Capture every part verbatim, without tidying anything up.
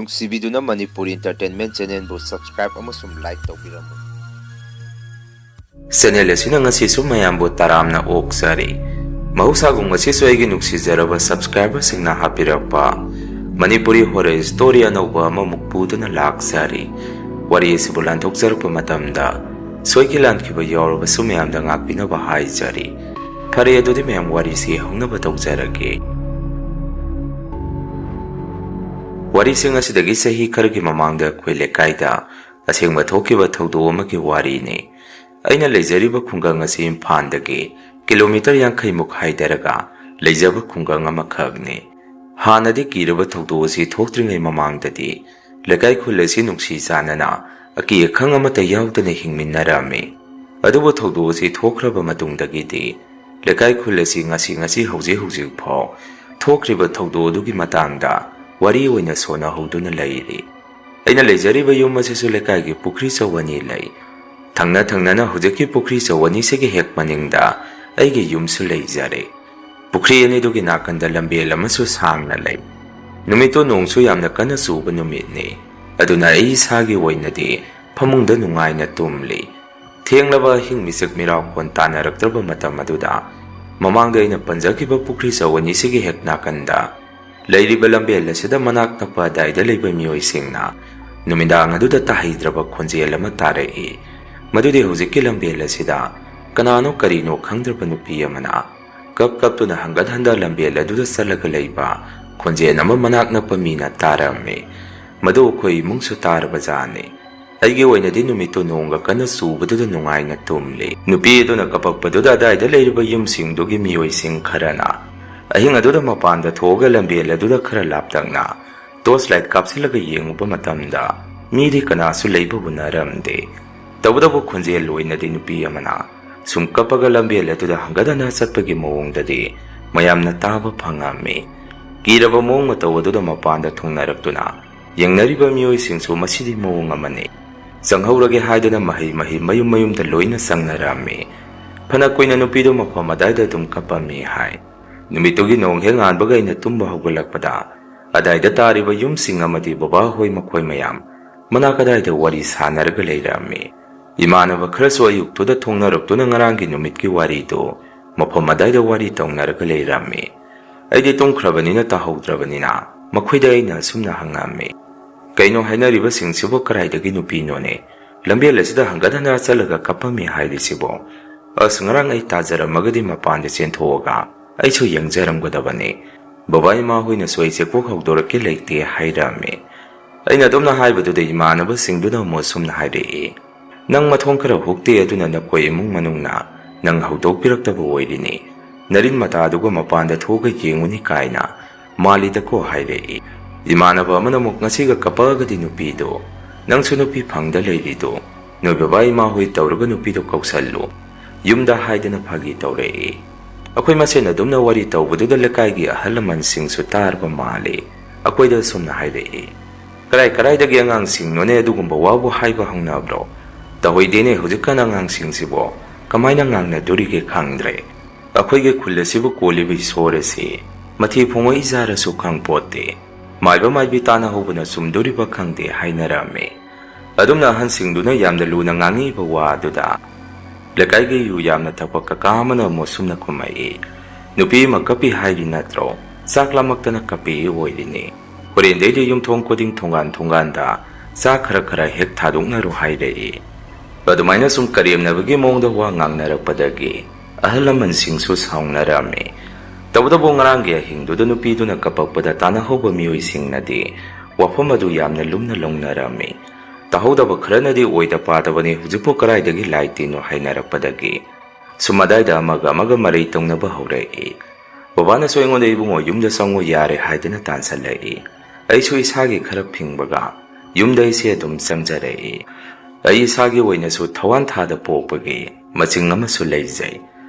ꯅꯨꯡꯁꯤꯕꯤꯗꯨꯅ Manipuri Entertainment Channelꯕꯨ subscribe ꯑꯃꯁꯨꯡ like ꯇꯧꯕꯤꯔꯝꯃꯨ꯫ Channel ꯑꯁꯤꯅ ꯉꯁꯤꯁꯨ ꯃꯌꯥꯝꯕꯨ ꯇꯔꯥꯝꯅ ꯑꯣꯛꯆꯔꯤ꯫ ꯃꯍꯧꯁꯥꯒꯨꯝ ꯉꯁꯤꯁꯨ ꯑꯩꯒꯤ ꯅꯨꯡꯁꯤꯖꯔꯕ subscriberꯁꯤꯡꯅ ꯍꯥꯞꯄꯤꯔꯛꯄ ꯃꯅꯤꯄꯨꯔꯤ horror story ꯑꯅꯧꯕ ꯑꯃꯃꯨꯛ ꯄꯨꯗꯨꯅ ꯂꯥꯛꯆꯔꯤ꯫ ꯋꯥꯔꯤ ꯑꯁꯤꯕꯨ ꯂꯥꯟꯊꯣꯛꯆꯔꯛꯄ ꯃꯇꯝꯗ ꯁꯣꯏꯈꯤ ꯂꯥꯟꯈꯤꯕ ꯌꯥꯎꯔꯕꯁꯨ ꯃꯌꯥꯝꯗ ꯉꯥꯛꯄꯤꯅꯕ ꯍꯥꯏꯖꯔꯤ꯫ ꯐꯔꯦ, ꯑꯗꯨꯗꯤ ꯃꯌꯥꯝ ꯋꯥꯔꯤꯁꯤ ꯍꯧꯅꯕ ꯇꯧꯖꯔꯒꯦ꯫ ꯋꯥꯔꯤꯁꯤꯡ ꯑꯁꯤꯗꯒꯤ ꯆꯍꯤ ꯈꯔꯒꯤ ꯃꯃꯥꯡꯗ ꯑꯩꯈꯣꯏ ꯂꯩꯀꯥꯏꯗ ꯑꯁꯦꯡꯕ ꯊꯣꯛꯈꯤꯕ ꯊꯧꯗꯣꯛ ꯑꯃꯒꯤ ꯋꯥꯔꯤꯅꯤ꯫ ꯑꯩꯅ ꯂꯩꯖꯔꯤꯕ ꯈꯨꯡꯒꯪ ꯑꯁꯤ ꯏꯝꯐꯥꯜꯗꯒꯤ kilometre ꯌꯥꯡꯈꯩꯃꯨꯛ ꯍꯥꯏꯊꯔꯒ ꯂꯩꯖꯕ ꯈꯨꯡꯒꯪ ꯑꯃꯈꯛꯅꯤ꯫ ꯍꯥꯟꯅꯗꯤ ꯀꯤꯔꯕ ꯊꯧꯗꯣꯛ ꯑꯁꯤ ꯊꯣꯛꯇ꯭ꯔꯤꯉꯩ ꯃꯃꯥꯡꯗꯗꯤ ꯂꯩꯀꯥꯏ ꯈꯨꯜ ꯑꯁꯤ ꯅꯨꯡꯁꯤ ꯆꯥꯟꯅꯅ ꯑꯀꯤ ꯑꯈꯪ ꯑꯃꯠꯇ ꯌꯥꯎꯗꯅ ꯍꯤꯡꯃꯤꯟꯅꯔꯝꯃꯤ꯫ ꯑꯗꯨꯕꯨ ꯊꯧꯗꯣꯛ ꯑꯁꯤ ꯊꯣꯛꯈ꯭ꯔꯕ ꯃꯇꯨꯡꯗꯒꯤꯗꯤ ꯂꯩꯀꯥꯏ ꯈꯨꯜ ꯑꯁꯤ ꯉꯁꯤ ꯉꯁꯤ ꯍꯧꯖꯤꯛ ꯍꯧꯖꯤꯛ ꯐꯥꯎ ꯊꯣꯛꯈ꯭ꯔꯤꯕ ꯊꯧꯗꯣꯛ ꯑꯗꯨꯒꯤ ꯃꯇꯥꯡꯗ ꯋꯥꯔꯤ ꯑꯣꯏꯅ ꯁꯣꯟꯅꯍꯧꯗꯨꯅ ꯂꯩꯔꯤ꯫ ꯑꯩꯅ ꯂꯩꯖꯔꯤꯕ ꯌꯨꯝ ꯑꯁꯤꯁꯨ ꯂꯩꯀꯥꯏꯒꯤ ꯄꯨꯈ꯭ꯔꯤ ꯆꯧ ꯑꯅꯤ ꯂꯩ꯫ ꯊꯪꯅ ꯊꯪꯅꯅ ꯍꯧꯖꯤꯛꯀꯤ ꯄꯨꯈ꯭ꯔꯤ ꯆꯧ ꯑꯅꯤꯁꯤꯒꯤ ꯍꯦꯛ ꯃꯅꯤꯡꯗ ꯑꯩꯒꯤ ꯌꯨꯝꯁꯨ ꯂꯩꯖꯔꯦ꯫ ꯄꯨꯈ꯭ꯔꯤ ꯑꯅꯤꯗꯨꯒꯤ ꯅꯥꯀꯟꯗ ꯂꯝꯕꯦꯜ ꯑꯃꯁꯨ ꯁꯥꯡꯅ ꯂꯩ꯫ ꯅꯨꯃꯤꯠꯇꯨ ꯅꯣꯡꯁꯨ ꯌꯥꯝꯅ ꯀꯟꯅ ꯆꯨꯕ ꯅꯨꯃꯤꯠꯅꯤ꯫ ꯑꯗꯨꯅ ꯑꯩ ꯏꯁꯥꯒꯤ ꯑꯣꯏꯅꯗꯤ ꯐꯃꯨꯡꯗ ꯅꯨꯡꯉꯥꯏꯅ ꯇꯨꯝꯂꯤ꯫ ꯊꯦꯡꯂꯕ ꯑꯍꯤꯡ ꯃꯤꯆꯤꯛ ꯃꯤꯔꯥꯎꯈꯣꯟ ꯇꯥꯅꯔꯛꯇ꯭ꯔꯕ ꯃꯇꯝ ꯑꯗꯨꯗ ꯃꯃꯥꯡꯗ ꯑꯩꯅ ꯄꯟꯖꯈꯤꯕ ꯄꯨꯈ꯭ꯔꯤ ꯆꯧ ꯑꯅꯤꯁꯤꯒꯤ ꯍꯦꯛ ꯅꯥꯀꯟꯗ ꯂꯩꯔꯤꯕ ꯂꯝꯕꯦꯜ ꯑꯁꯤꯗ ꯃꯅꯥꯛ ꯅꯛꯄ ꯑꯗꯥꯏꯗ ꯂꯩꯕ ꯃꯤꯑꯣꯏꯁꯤꯡꯅ ꯅꯨꯃꯤꯗꯥꯡ ꯑꯗꯨꯗ ꯇꯥꯍꯩꯗ꯭ꯔꯕ ꯈꯣꯟꯖꯦꯜ ꯑꯃ ꯇꯥꯔꯛꯏ꯫ ꯃꯗꯨꯗꯤ ꯍꯧꯖꯤꯛꯀꯤ ꯂꯝꯕꯦꯜ ꯑꯁꯤꯗ ꯀꯅꯥꯅꯣ ꯀꯔꯤꯅꯣ ꯈꯪꯗ꯭ꯔꯕ ꯅꯨꯄꯤ ꯑꯃꯅ ꯀꯞ ꯀꯞꯇꯨꯅ ꯍꯪꯒꯠ ꯍꯟꯗ ꯂꯝꯕꯦꯜ ꯑꯗꯨꯗ ꯆꯠꯂꯒ ꯂꯩꯕ ꯈꯣꯟꯖꯦꯜ ꯑꯃ ꯃꯅꯥꯛ ꯅꯛꯄ ꯃꯤꯅ ꯇꯥꯔꯝꯃꯤ꯫ ꯃꯗꯨ ꯑꯩꯈꯣꯏ ꯏꯃꯨꯡꯁꯨ ꯇꯥꯔꯕꯖꯥꯠꯅꯤ꯫ ꯑꯩꯒꯤ ꯑꯣꯏꯅꯗꯤ ꯅꯨꯃꯤꯠꯇꯨ ꯅꯣꯡꯒ ꯀꯟꯅ ꯆꯨꯕꯗꯨꯗ ꯅꯨꯡꯉꯥꯏꯅ ꯇꯨꯝꯂꯤ꯫ ꯅꯨꯄꯤ ꯑꯗꯨꯅ ꯀꯞꯄꯛꯄꯗꯨꯗ ꯑꯗꯥꯏꯗ ꯂꯩꯔꯤꯕ ꯌꯨꯝꯁꯤꯡꯗꯨꯒꯤ ꯃꯤꯑꯣꯏꯁꯤꯡ ꯈꯔꯅ ꯑꯍꯤꯡ ꯑꯗꯨꯗ ꯃꯄꯥꯟꯗ ꯊꯣꯛꯑꯒ ꯂꯝꯕꯦꯜ ꯑꯗꯨꯗ ꯈꯔ ꯂꯥꯞꯇꯛꯅ torch light ꯀꯥꯞꯁꯤꯜꯂꯒ ꯌꯦꯡꯉꯨꯕ ꯃꯇꯝꯗ ꯃꯤꯗꯤ ꯀꯅꯥꯁꯨ ꯂꯩꯕ ꯎꯅꯔꯝꯗꯦ꯫ ꯇꯧꯕꯇꯕꯨ ꯈꯣꯟꯖꯦꯜ ꯑꯣꯏꯅꯗꯤ ꯅꯨꯄꯤ ꯑꯃꯅ ꯁꯨꯝ ꯀꯞꯄꯒ ꯂꯝꯕꯦꯜ ꯑꯗꯨꯗ ꯍꯪꯒꯠ ꯍꯟꯗ ꯆꯠꯄꯒꯤ ꯃꯑꯣꯡꯗꯗꯤ ꯃꯌꯥꯝꯅ ꯇꯥꯕ ꯐꯪꯉꯝꯃꯤ꯫ ꯀꯤꯔꯕ ꯃꯑꯣꯡ ꯃꯇꯧ ꯑꯗꯨꯗ ꯃꯄꯥꯟꯗ ꯊꯨꯡꯅꯔꯛꯇꯨꯅ ꯌꯦꯡꯅꯔꯤꯕ ꯃꯤꯑꯣꯏꯁꯤꯡꯁꯨ ꯃꯁꯤꯗꯤ ꯃꯑꯣꯡ ꯑꯃꯅꯤ꯫ ꯆꯪꯍꯧꯔꯒꯦ ꯍꯥꯏꯗꯨꯅ ꯃꯍꯩ ꯃꯍꯩ ꯃꯌꯨꯝ ꯃꯌꯨꯝꯗ ꯂꯣꯏꯅ ꯆꯪꯅꯔꯝꯃꯤ꯫ ꯐꯅ ꯀꯨꯏꯅ ꯅꯨꯄꯤꯗꯨ ꯃꯐꯝ ꯑꯗꯥꯏꯗ ꯑꯗꯨꯝ ꯀꯞꯄꯝꯃꯤ ꯍꯥꯏ꯫ ꯅꯨꯃꯤꯠꯇꯨꯒꯤ ꯅꯣꯡ ꯍꯦꯛ ꯉꯥꯟꯕꯒ ꯑꯩꯅ ꯇꯨꯝꯕ ꯍꯧꯒꯠꯂꯛꯄꯗ ꯑꯗꯥꯏꯗ ꯇꯥꯔꯤꯕ ꯌꯨꯝꯁꯤꯡ ꯑꯃꯗꯤ ꯕꯕꯥ ꯍꯣꯏ ꯃꯈꯣꯏ ꯃꯌꯥꯝ ꯃꯅꯥꯛ ꯑꯗꯥꯏꯗ ꯋꯥꯔꯤ ꯁꯥꯟꯅꯔꯒ ꯂꯩꯔꯝꯃꯤ꯫ ꯏꯃꯥꯟꯅꯕ ꯈꯔꯁꯨ ꯑꯌꯨꯛꯇꯨꯗ ꯊꯣꯡꯅꯔꯛꯇꯨꯅ ꯉꯔꯥꯡꯒꯤ ꯅꯨꯃꯤꯠꯀꯤ ꯋꯥꯔꯤꯗꯨ ꯃꯐꯝ ꯑꯗꯥꯏꯗ ꯋꯥꯔꯤ ꯇꯧꯅꯔꯒ ꯂꯩꯔꯝꯃꯤ꯫ ꯑꯩꯗꯤ ꯇꯨꯝꯈ꯭ꯔꯕꯅꯤꯅ ꯇꯥꯍꯧꯗ꯭ꯔꯕꯅꯤꯅ ꯃꯈꯣꯏꯗ ꯑꯩꯅ ꯑꯁꯨꯝꯅ ꯍꯪꯉꯝꯃꯤ, "ꯀꯩꯅꯣ ꯍꯥꯏꯅꯔꯤꯕꯁꯤꯡꯁꯤꯕꯨ ꯀꯔꯥꯏꯗꯒꯤ ꯅꯨꯄꯤꯅꯣꯅꯦ? ꯂꯝꯕꯦꯜ ꯑꯁꯤꯗ ꯍꯪꯒꯠ ꯍꯟꯗ ꯆꯠꯂꯒ ꯀꯞꯄꯝꯃꯤ ꯍꯥꯏꯔꯤꯁꯤꯕꯣ? ꯑꯁ, ꯉꯔꯥꯡ ꯑꯩ ꯇꯥꯖꯔꯝꯃꯒꯗꯤ ꯃꯄꯥꯟꯗ ꯆꯦꯟꯊꯣꯛꯑꯒ ꯑꯩꯁꯨ ꯌꯦꯡꯖꯔꯝꯒꯗꯕꯅꯤ꯫ ꯕꯕꯥ ꯏꯃꯥ ꯍꯣꯏꯅꯁꯨ ꯑꯩꯁꯦ ꯀꯣꯛ ꯍꯧꯗꯣꯔꯛꯀꯦ ꯂꯩꯇꯦ" ꯍꯥꯏꯔꯝꯃꯤ꯫ ꯑꯩꯅ ꯑꯗꯨꯝꯅ ꯍꯥꯏꯕꯗꯨꯗ ꯏꯃꯥꯟꯅꯕꯁꯤꯡꯗꯨꯅ ꯑꯃꯨꯛ ꯑꯁꯨꯝꯅ ꯍꯥꯏꯔꯛꯏ, "ꯅꯪ ꯃꯊꯣꯡ ꯈꯔ ꯍꯨꯛꯇꯦ, ꯑꯗꯨꯅ ꯅꯈꯣꯏ ꯏꯃꯨꯡ ꯃꯅꯨꯡꯅ ꯅꯪ ꯍꯧꯗꯣꯛꯄꯤꯔꯛꯇꯕ ꯑꯣꯏꯔꯤꯅꯤ꯫ ꯅꯔꯤꯟ ꯃꯇꯥꯗꯨꯒ ꯃꯄꯥꯟꯗ ꯊꯣꯛꯑꯒ ꯌꯦꯡꯉꯨꯅꯤ ꯀꯥꯏꯅ ꯃꯥꯜꯂꯤꯗꯀꯣ" ꯍꯥꯏꯔꯛꯏ꯫ ꯏꯃꯥꯟꯅꯕ ꯑꯃꯅ ꯑꯃꯨꯛ ꯉꯁꯤꯒ ꯀꯞꯄꯛꯑꯒꯗꯤ ꯅꯨꯄꯤꯗꯣ, "ꯅꯪꯁꯨ ꯅꯨꯄꯤ ꯐꯪꯗ ꯂꯩꯔꯤꯗꯣ, ꯅꯣꯏ ꯕꯕꯥ ꯏꯃꯥ ꯍꯣꯏ ꯇꯧꯔꯒ ꯅꯨꯄꯤꯗꯣ ꯀꯧꯁꯜꯂꯨ ꯌꯨꯝꯗ" ꯍꯥꯏꯗꯅ ꯐꯥꯒꯤ ꯇꯧꯔꯛꯏ꯫ ꯑꯩꯈꯣꯏ ꯃꯁꯦꯟ ꯑꯗꯨꯝꯅ ꯋꯥꯔꯤ ꯇꯧꯕꯗꯨꯗ ꯂꯩꯀꯥꯏꯒꯤ ꯑꯍꯜ ꯂꯃꯟꯁꯤꯡꯁꯨ ꯇꯥꯔꯕ ꯃꯥꯜꯂꯤ꯫ ꯑꯩꯈꯣꯏꯗ ꯑꯁꯨꯝꯅ ꯍꯥꯏꯔꯛꯏ, "ꯀꯔꯥꯏ ꯀꯔꯥꯏꯗꯒꯤ ꯑꯉꯥꯡꯁꯤꯡꯅꯣꯅꯦ ꯑꯗꯨꯒꯨꯝꯕ ꯋꯥꯕꯨ ꯍꯥꯏꯕ ꯍꯧꯅꯕ꯭ꯔꯣ? ꯇꯧꯍꯩꯗꯦꯅꯦ, ꯍꯧꯖꯤꯛꯀꯥꯟ ꯑꯉꯥꯡꯁꯤꯡꯁꯤꯕꯣ ꯀꯃꯥꯏꯅ ꯉꯥꯡꯅꯗꯣꯔꯤꯒꯦ ꯈꯪꯗ꯭ꯔꯦ꯫ ꯑꯩꯈꯣꯏꯒꯤ ꯈꯨꯜ ꯑꯁꯤꯕꯨ ꯀꯣꯜꯂꯤꯕ ꯏꯁꯣꯔ ꯑꯁꯤ ꯃꯊꯤ ꯐꯣꯡꯉꯛꯏ ꯖꯥꯔꯁꯨ ꯈꯪꯄꯣꯠꯇꯦ꯫ ꯃꯥꯏꯕ ꯃꯥꯏꯕꯤ ꯇꯥꯟꯅꯍꯧꯕꯅ ꯆꯨꯝꯗꯣꯔꯤꯕ ꯈꯪꯗꯦ" ꯍꯥꯏꯅꯔꯝꯃꯤ꯫ ꯑꯗꯨꯝꯅ ꯑꯍꯟꯁꯤꯡꯗꯨꯅ ꯌꯥꯝꯅ ꯂꯨꯅ ꯉꯥꯡꯉꯤꯕ ꯋꯥ ꯑꯗꯨꯗ ꯂꯩꯀꯥꯏꯒꯤ ꯌꯨ ꯌꯥꯝꯅ ꯊꯛꯄ ꯀꯀꯥ ꯑꯃꯅ ꯑꯃꯨꯛ ꯁꯨꯝꯅ ꯈꯨꯝꯃꯛꯏ, "ꯅꯨꯄꯤ ꯑꯃ ꯀꯞꯄꯤ ꯍꯥꯏꯔꯤ ꯅꯠꯇ꯭ꯔꯣ? ꯆꯥꯛ ꯂꯥꯝꯃꯛꯇꯅ ꯀꯞꯄꯤ ꯑꯣꯏꯔꯤꯅꯤ꯫ ꯍꯣꯔꯦꯟꯗꯩꯗꯤ ꯌꯨꯝꯊꯣꯡ ꯈꯨꯗꯤꯡ ꯊꯣꯡꯒꯥꯟ ꯊꯣꯡꯒꯥꯟꯗ ꯆꯥꯛ ꯈꯔ ꯈꯔ ꯍꯦꯛ ꯊꯥꯗꯣꯛꯅꯔꯣ" ꯍꯥꯏꯔꯛꯏ꯫ ꯑꯗꯨꯃꯥꯏꯅ ꯁꯨꯝ ꯀꯔꯦꯝꯅꯕꯒꯤ ꯃꯑꯣꯡꯗ ꯋꯥ ꯉꯥꯡꯅꯔꯛꯄꯗꯒꯤ ꯑꯍꯜ ꯂꯃꯟꯁꯤꯡꯁꯨ ꯁꯥꯎꯅꯔꯝꯃꯤ꯫ ꯇꯧꯕꯇꯕꯨ ꯉꯔꯥꯡꯒꯤ ꯑꯍꯤꯡꯗꯨꯗ ꯅꯨꯄꯤꯗꯨꯅ ꯀꯞꯄꯛꯄꯗ ꯇꯥꯟꯅꯍꯧꯕ ꯃꯤꯑꯣꯏꯁꯤꯡꯅꯗꯤ ꯋꯥꯐꯝ ꯑꯗꯨ ꯌꯥꯝꯅ ꯂꯨꯝꯅ ꯂꯧꯅꯔꯝꯃꯤ꯫ ꯇꯥꯍꯧꯗꯕ ꯈꯔꯅꯗꯤ "ꯑꯣꯏꯗ ꯄꯥꯗꯕꯅꯤ, ꯍꯧꯖꯤꯛꯄꯨ ꯀꯗꯥꯏꯗꯒꯤ ꯂꯥꯏ ꯇꯤꯟꯅꯣ?" ꯍꯥꯏꯅꯔꯛꯄꯗꯒꯤ ꯁꯨꯝ ꯑꯗꯥꯏꯗ ꯑꯃꯒ ꯑꯃꯒ ꯃꯔꯩ ꯇꯧꯅꯕ ꯍꯧꯔꯛꯏ꯫ ꯕꯕꯥꯅꯁꯨ ꯑꯩꯉꯣꯟꯗ "ꯏꯕꯨꯡꯉꯣ, ꯌꯨꯝꯗ ꯆꯪꯉꯣ ꯌꯥꯔꯦ" ꯍꯥꯏꯗꯅ ꯇꯥꯟꯁꯤꯜꯂꯛꯏ꯫ ꯑꯩꯁꯨ ꯏꯁꯥꯒꯤ ꯈꯔ ꯐꯤꯡꯕꯒ ꯌꯨꯝꯗ ꯑꯩꯁꯦ ꯑꯗꯨꯝ ꯆꯪꯖꯔꯛꯏ꯫ ꯑꯩ ꯏꯁꯥꯒꯤ ꯑꯣꯏꯅꯁꯨ ꯊꯋꯥꯟ ꯊꯥꯗ ꯄꯣꯛꯄꯒꯤ ꯃꯆꯤꯡ ꯑꯃꯁꯨ ꯂꯩꯖꯩ꯫